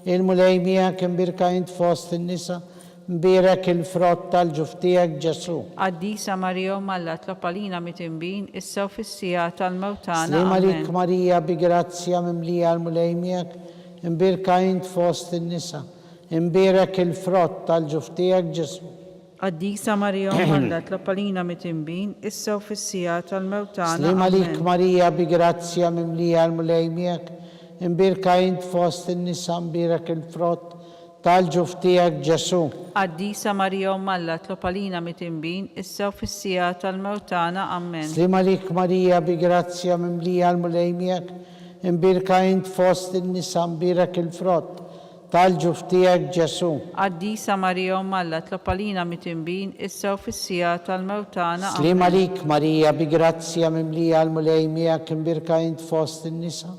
il-Mulej miegħek imbierka int fost in-nisa, mbierek il-frott tal-ġuf tiegħek, Ġesù. Qaddisa Marija Omm Alla tlob għalina mitinbin, issa u fis-siegħa tal-mewt tagħna. Sliem għalik Ammen. Marija bi grazzja mimlija l-Mulej miegħek, imbierka int fost in-nisa, Imbierek il-frott tal-ġuf tiegħek, Ġesù. Qaddisa Marija Omm Alla tlob għalina mitinbin, issa u fis-siegħa tal-mewt tagħna. Sliem għalik Ammen. Marija bi grazzja mimlija l-Mulej miegħek, imbierka int fost in-nisa mbierek il-frott tal-ġuf tiegħek, Ġesù. Qaddisa Marija Omm Alla tlob għalina mitinbin, issa u fis-siegħa tal-mewt tagħna. Ammen. Sliem għalik Marija bi grazzja mimlija l-Mulej miegħek, imbierka int fost in-nisa mbierek il-frott Tal-ġuf tiegħek, Ġesù. Qaddisa Marija Omm Alla tlob għalina mitinbin, issa u fis-siegħa tal-mewt tagħna. Sliem Ammen. għalik Marija bi grazzja mimlija l-Mulej miegħek imbierka int fost in-nisa,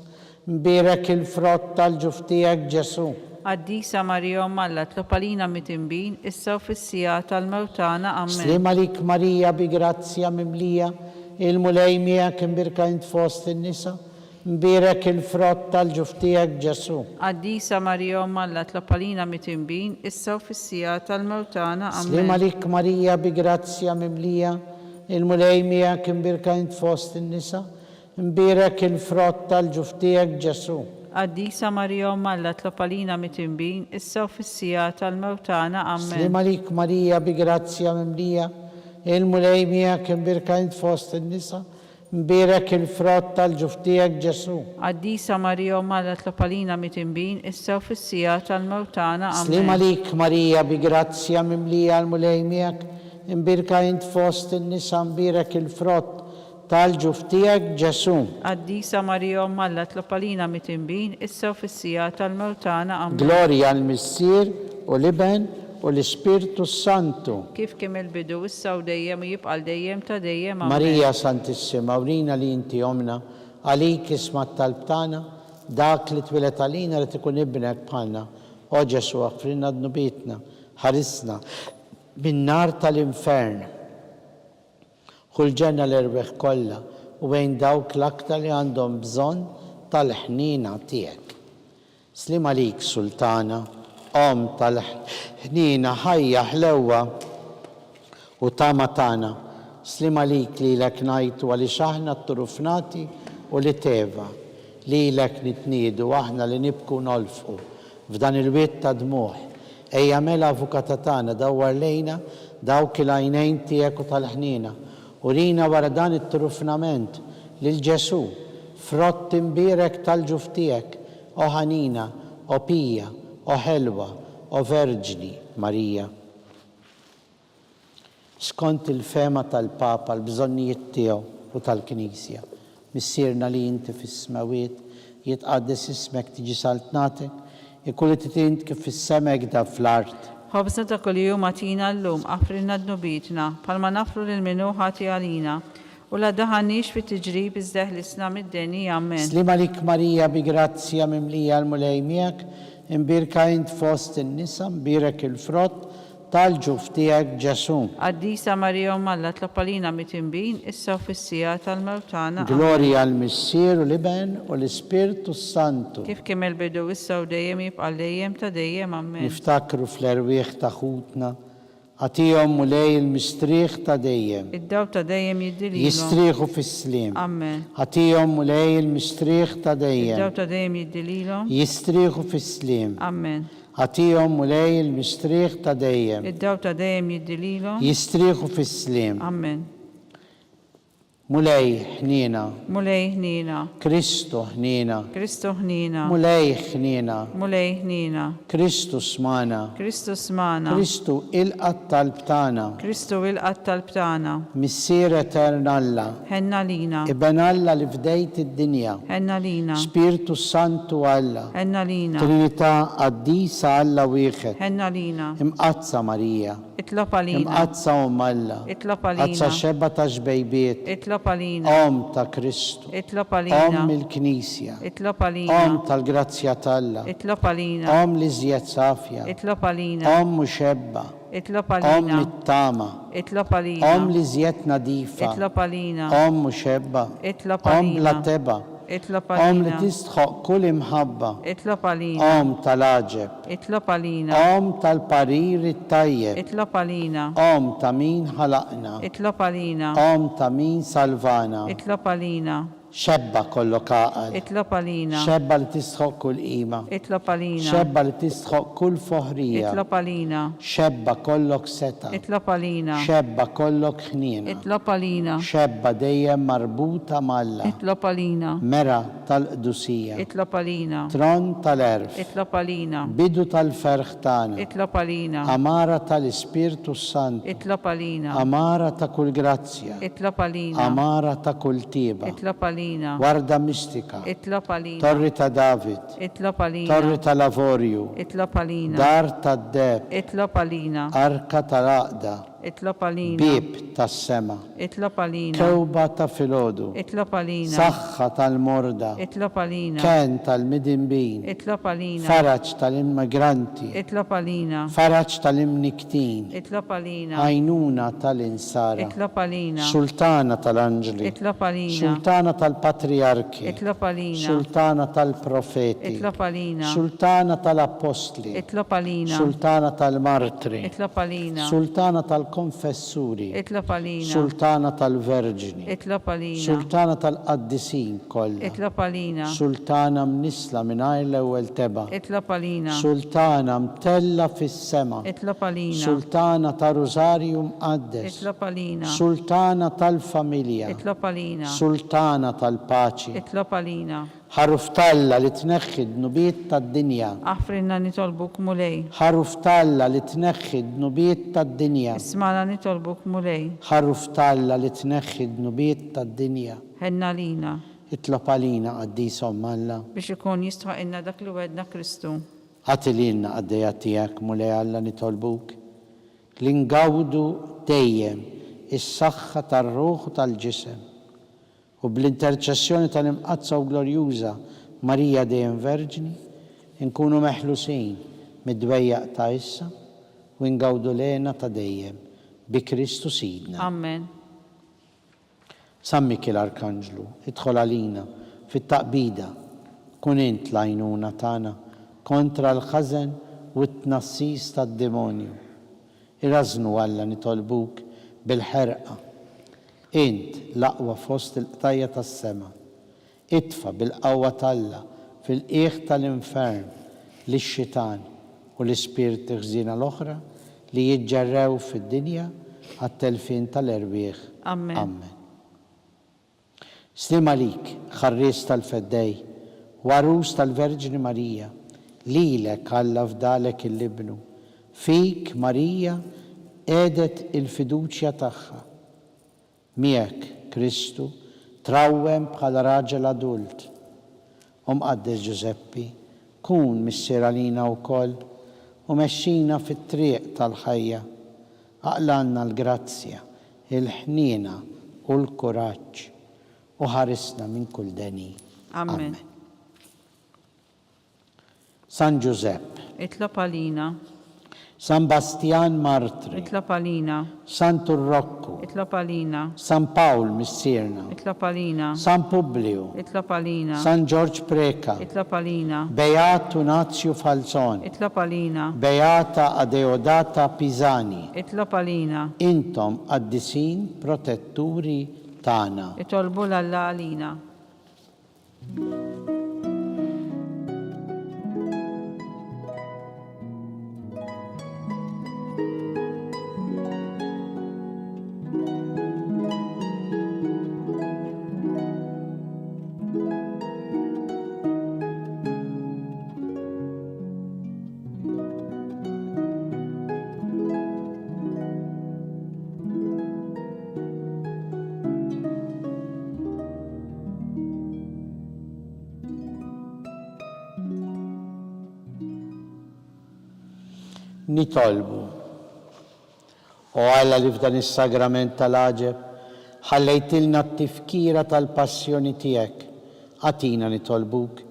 mbierek il-frott tal-ġuf tiegħek Ġesù. Qaddisa Marija Omm Alla tlob għalina mitinbin, issa u fis-siegħa tal-mewt tagħna. Ammen. Sliem għalik Marija bi grazzja mimlija il-Mulej miegħek imbierka int fost in-nisa, Mbierek il-frott tal-ġuf tiegħek, Ġesù. Qaddisa Marija Omm Alla tlob għalina mitinbin, issa u fis-siegħa tal-mewt tagħna. Sliem Ammen. għalik Marija bi grazzja mimlija, il-Mulej miegħek imbierka int fost in-nisa, mbierek il-frott tal-ġuf tiegħek, Ġesù. Qaddisa Marija Omm Alla tlob għalina mitinbin, issa u fis-siegħa tal-mewt tagħna. Ammen. Sliem għalik Marija bi grazzja mimlija, il-Mulej miegħek imbierka int fost in-nisa, Mbierek il-frott tal-ġuf tiegħek, Ġesù. Qaddisa Marija Omm Alla tlob għalina mitinbin, issa u fis-siegħa tal-mewt tagħna. Sliem Ammen. għalik Marija bi grazzja mimlija l-Mulej miegħek, imbierka int fost in-nisa mbierek il-frott tal-ġuf tiegħek, Ġesù. Qaddisa Marija Omm Alla tlob għalina mitinbin, issa u fis-siegħa tal-mewt tagħna. Ammen. Glorja l-Missier u l-Iben u l-Ispirtu s-Santu. Kif kien mill-bidu, issa u dejjem, u jibqa' għal dejjem ta' dejjem. Ammen. Marija Santissima, urina li inti Ommna, għalik isma' t-talb tagħna, dak li twieled għalina ried ikun ibnek bħalna. O Ġesù, aħfrilna dnubietna, ħarisna min-nar tal-infern. Ħu l-ġenna l-erwieħ kollha u għin dawk l-aktar li għandhom bżonn tal-ħniena tiegħek. Sliem għalik Sultana, Omm tal-ħniena, ħajja, ħlewwa u tama tagħna. Sliem għalik lilek ngħajtu għaliex aħna tturufnati u li teva. Lilek nitniedu aħna li nibku u nolfqu f'dan il-wied ta' dmugħ. Ejja mela Avukata tagħna dawwar lejna dawk il-għajnejn tiegħek u tal-ħniena. Urina wara dan it-turufnament lil Ġesù, frott imbierek tal-ġuf tiegħek, O ħanina, o pija, o ħelwa, o Verġni Marija. Skont il-fehma tal-Papa l-bżonnijiet tiegħu u tal-Knisja. Missierna li inti fis-smewwiet, Jitqaddes ismek, tiġi saltnatek, ikun li trid int kif fis-sema hekk dan fl-art. Ħobżna ta' kuljum agħtina llum, aħfrilna dnubietna, bħalma naħfru lil min hu ħati għalina. U la ddaħħalniex fit-tiġrib iżda eħlisna mid-deni. Amen. Sliem għalik Marija bi grazzja mimlija l-Mulej miegħek, imbierka int fost in-nisa, mbierek il-frott tal-ġuf tiegħek Ġesù. Qaddisa Marija Omm Alla tlob għalina mitinbin, issa u fis-siegħa tal-mewt tagħna. Amen. Glorja għall-Missier u l-Iben u l-Ispirtu s-Santu. Kif kien mill-bidu issa u dejjem jibqa' għal dejjem ta' dejjem. Amen. Niftakru fl-erwieħ ta' ħutna Agħtihom, Mulej, il-mistrieħ ta' dejjem. Id-dawl ta' dejjem jiddi lilhom. Jistrieħu fis-sliem. Amen. Agħtihom, Mulej, il-mistrieħ ta' dejjem. Id-dawl ta' dejjem jiddi lilhom. Jistrieħu fis-sliem. Amen. Agħtihom, Mulej, il-mistrieħ ta' dejjem. Id-dawl ta' dejjem jiddi lilhom. Jistrieħu fis-sliem. Amen. Mulej, ħniena. Mulej, ħniena. Kristu, ħniena. Kristu, ħniena. Mulej, ħniena. Mulej, ħniena. Kristu, smagħna. Kristu, smagħna. Kristu, ilqa' t-talb tagħna. Kristu, ilqa' t-talb tagħna. Missier etern Alla. Ħenn għalina. Iben Alla li fdejt id-dinja. Ħenn għalina. Spirtu Santu Alla. Ħenn għalina. Trinità qaddisa Alla wieħed. Ħenn għalina. Imqaddsa Marija. Itlob għalina. Imqaddsa Omm Alla. Itlob għalina. Qaddsa xebgħa ta' xbejbiet. Itlob għalina. Omm ta' Kristu. Itlob għalina. Omm il-Knisja. Itlob għalina. Omm tal-grazzja t'Alla. Itlob għalina. Omm l-iżjed safja. Itlob għalina. Omm mxebba. Itlob għalina. Omm it-tama. Itlob għalina. Omm l-iżjed nadifa. Itlob għalina. Omm mxebba. Itlob għalina. Omm bla tebgħa. Itlob għalina. Omm li tistħoqq kull imħabba. Itlob għalina. Omm tal-għaġeb. Itlob għalina. Omm tal-parir it-tajjeb. Itlob għalina. Omm ta' min ħalaqna. Itlob għalina. Omm ta' min salvana. Itlob għalina. Xebba kollok għaqal. Itlob għalina. Xebba li tistħoqq kull qima. Itlob għalina. Xebba li tistħoqq kull foħrija. Itlob għalina. Xebba kollok setgħa. Itlob għalina. Xebba kollok ħniena. Itlob għalina. Xebba dejjem marbuta m'Alla. Itlob għalina. Mera tal-qdusija. Itlob għalina. Tron tal-għerf. Itlob għalina. Bidu tal-ferħ tagħna. Itlob għalina. Għamara tal-Ispirtu s-Santu. Itlob għalina. Għamara ta' kull grazzja. Itlob għalina. Għamara ta' kull tjieba. Itlob għalina. Warda mistika. Itlob għalina. Torri ta' David. Itlob għalina. Torri tal-avorju. Itlob għalina. Dar tad-deheb. Itlob għalina. Arka tal-għaqda. Itlob għalina. Bieb tas-sema. Itlob għalina. Kewba ta' filgħodu. Itlob għalina. Saħħa tal-morda. Itlob għalina. Kenn tal-midinbin. Itlob għalina. Faraġ tal-immigranti. Itlob għalina. Faraġ tal-imnikktin. Itlob għalina. Għajnuna tal-insara. Itlob għalina. Sultana tal-anġli. Itlob għalina. Sultana tal-patrijarki. Itlob għalina. Sultana tal-profeti. Itlob għalina. Sultana tal-appostli. Itlob għalina. Sultana tal-martri. Itlob għalina. Sultana tal-konfessuri. Itlob għalina. Sultana tal-verġni. Itlob għalina. Sultana tal-qaddisin kollha. Itlob għalina. Sultana mnissla mingħajr l-ewwel tebgħa. Itlob għalina. Sultana mtellgħa fis-sema. Itlob għalina. Sultana ta' Rużarju Mqaddes. Itlob għalina. Sultana tal-familja. Itlob għalina. Sultana tal-paċi. Itlob għalina. Ħaruf t'Alla li tneħħi d-dnubiet tad-dinja. Aħfrilna nitolbuk Mulej. Ħaruf t'Alla li tneħħi d-dnubiet tad-dinja. Ismagħna nitolbuk Mulej. Ħaruf t'Alla li tneħħi d-dnubiet tad-dinja. Ħenn għalina. Itlob għalina, Qaddisa Omm Alla. Biex ikun jistħoqilna dak li wegħedna Kristu. Agħti lilna, qaddejja tiegħek, Mulej Alla nitolbuk, li ngawdu dejjem is-saħħa tar-ruħ u tal-ġisem. U bl-interċessjoni tal-Imqaddsa u Glorjuża Marija Dejjem Verġni, inkunu meħlusin mid-dwejjaq ta' issa u ingawdu l-hena ta' dejjem, bi Kristu Sidna. Amen. San Mikiel Arkanġlu, idħol għalina fit-taqbida, kun int l-għajnuna tagħna kontra l-ħażen u t-tnassis tad-demonju. Irażżnu Alla nitolbuk bil-ħerqa. Int, l-aqwa fost il-qtajja' tas-sema, itfa' bil-qawwa t'Alla fil-qiegħ tal-infern lix-xitan u l-ispirti ħżiena l-oħra li jiġġerrew fid-dinja għat-telfien tal-erwieħ. Amen. Amen. Sliem għalik, ħarries tal-Feddej u għarus tal-Verġni Marija, lilek Alla fdalek 'il Ibnu. Fik, Marija, qiegħdet il-fiduċja tagħha. Miegħek, Kristu, trawwem bħala raġel adult. O Mqaddes Ġużeppi, kun missier għalina wkoll u mexxina fit-triq tal-ħajja. Aqlgħalna l-grazzja, il-ħniena u l-kuraġġ, u ħarisna minn kull deni. Amen. San Ġużepp. Itlob għalina. San Bastjan Martri. Itlob għalina. Santu Rokku. Itlob għalina. San Pawl Missierna. Itlob għalina. San Publiju. Itlob għalina. San Ġorġ Preca. Itlob għalina. Beatu Nazju Falzon. Itlob għalina. Beata Adeodata Pisani. Itlob għalina. Intom qaddisin protetturi tagħna. Itolbu 'l Alla għalina. Nitolbu. O Alla li f'dan is-sagrament tal-għaġeb ħallejtilna t-tifkira tal-passjoni tiegħek, agħtina nitolbuk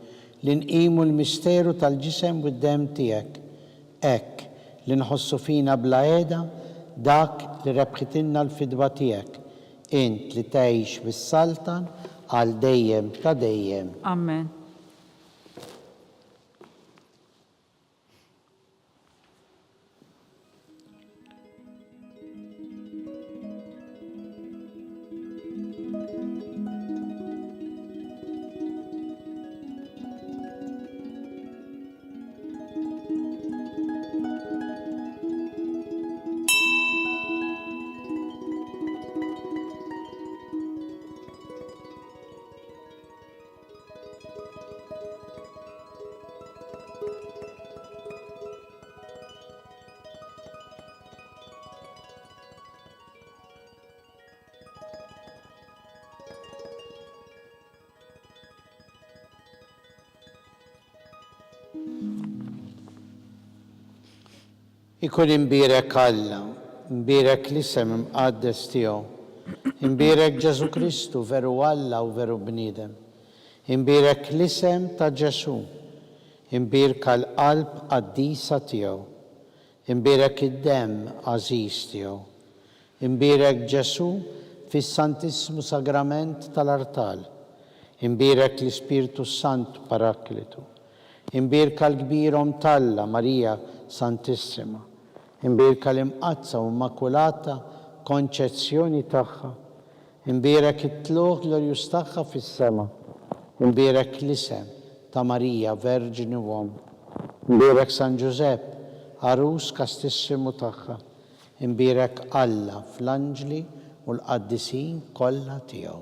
li nqimu l-misteru tal-ġisem u d-demm tiegħek, hekk li nħossu fina bla heda dak li rebħitilna l-fidwa tiegħek, Int li tgħix u ssaltan għal dejjem ta' dejjem. Amen. Ikun imbierek Alla, imbierek l-isem imqaddes tiegħu, imbierek Ġesù Kristu veru Alla u veru bniedem, imbierek l-isem ta' Ġesù, imbierka l-qalb qaddisa tiegħu, imbierek id-demm għażiż tiegħu, Imbierek Ġesù fis-Santissmu Sagrament tal-Artal. Imbierek l-Ispirtu s-Santu Paraklitu. Imbierka l-Kbir Omm t'Alla, Marija Santissima. Imbierka l-Imqaddsa u Immakulata Konċezzjoni tagħha. Imbierek it-tlugħ glorjuż tagħha fis-sema. Imbierek l-isem ta' Marija Verġni u Omm. Imbierek San Ġużepp, għarus kastissimu tagħha. Imbierek Alla fl-anġli u l-qaddisin kollha tiegħu.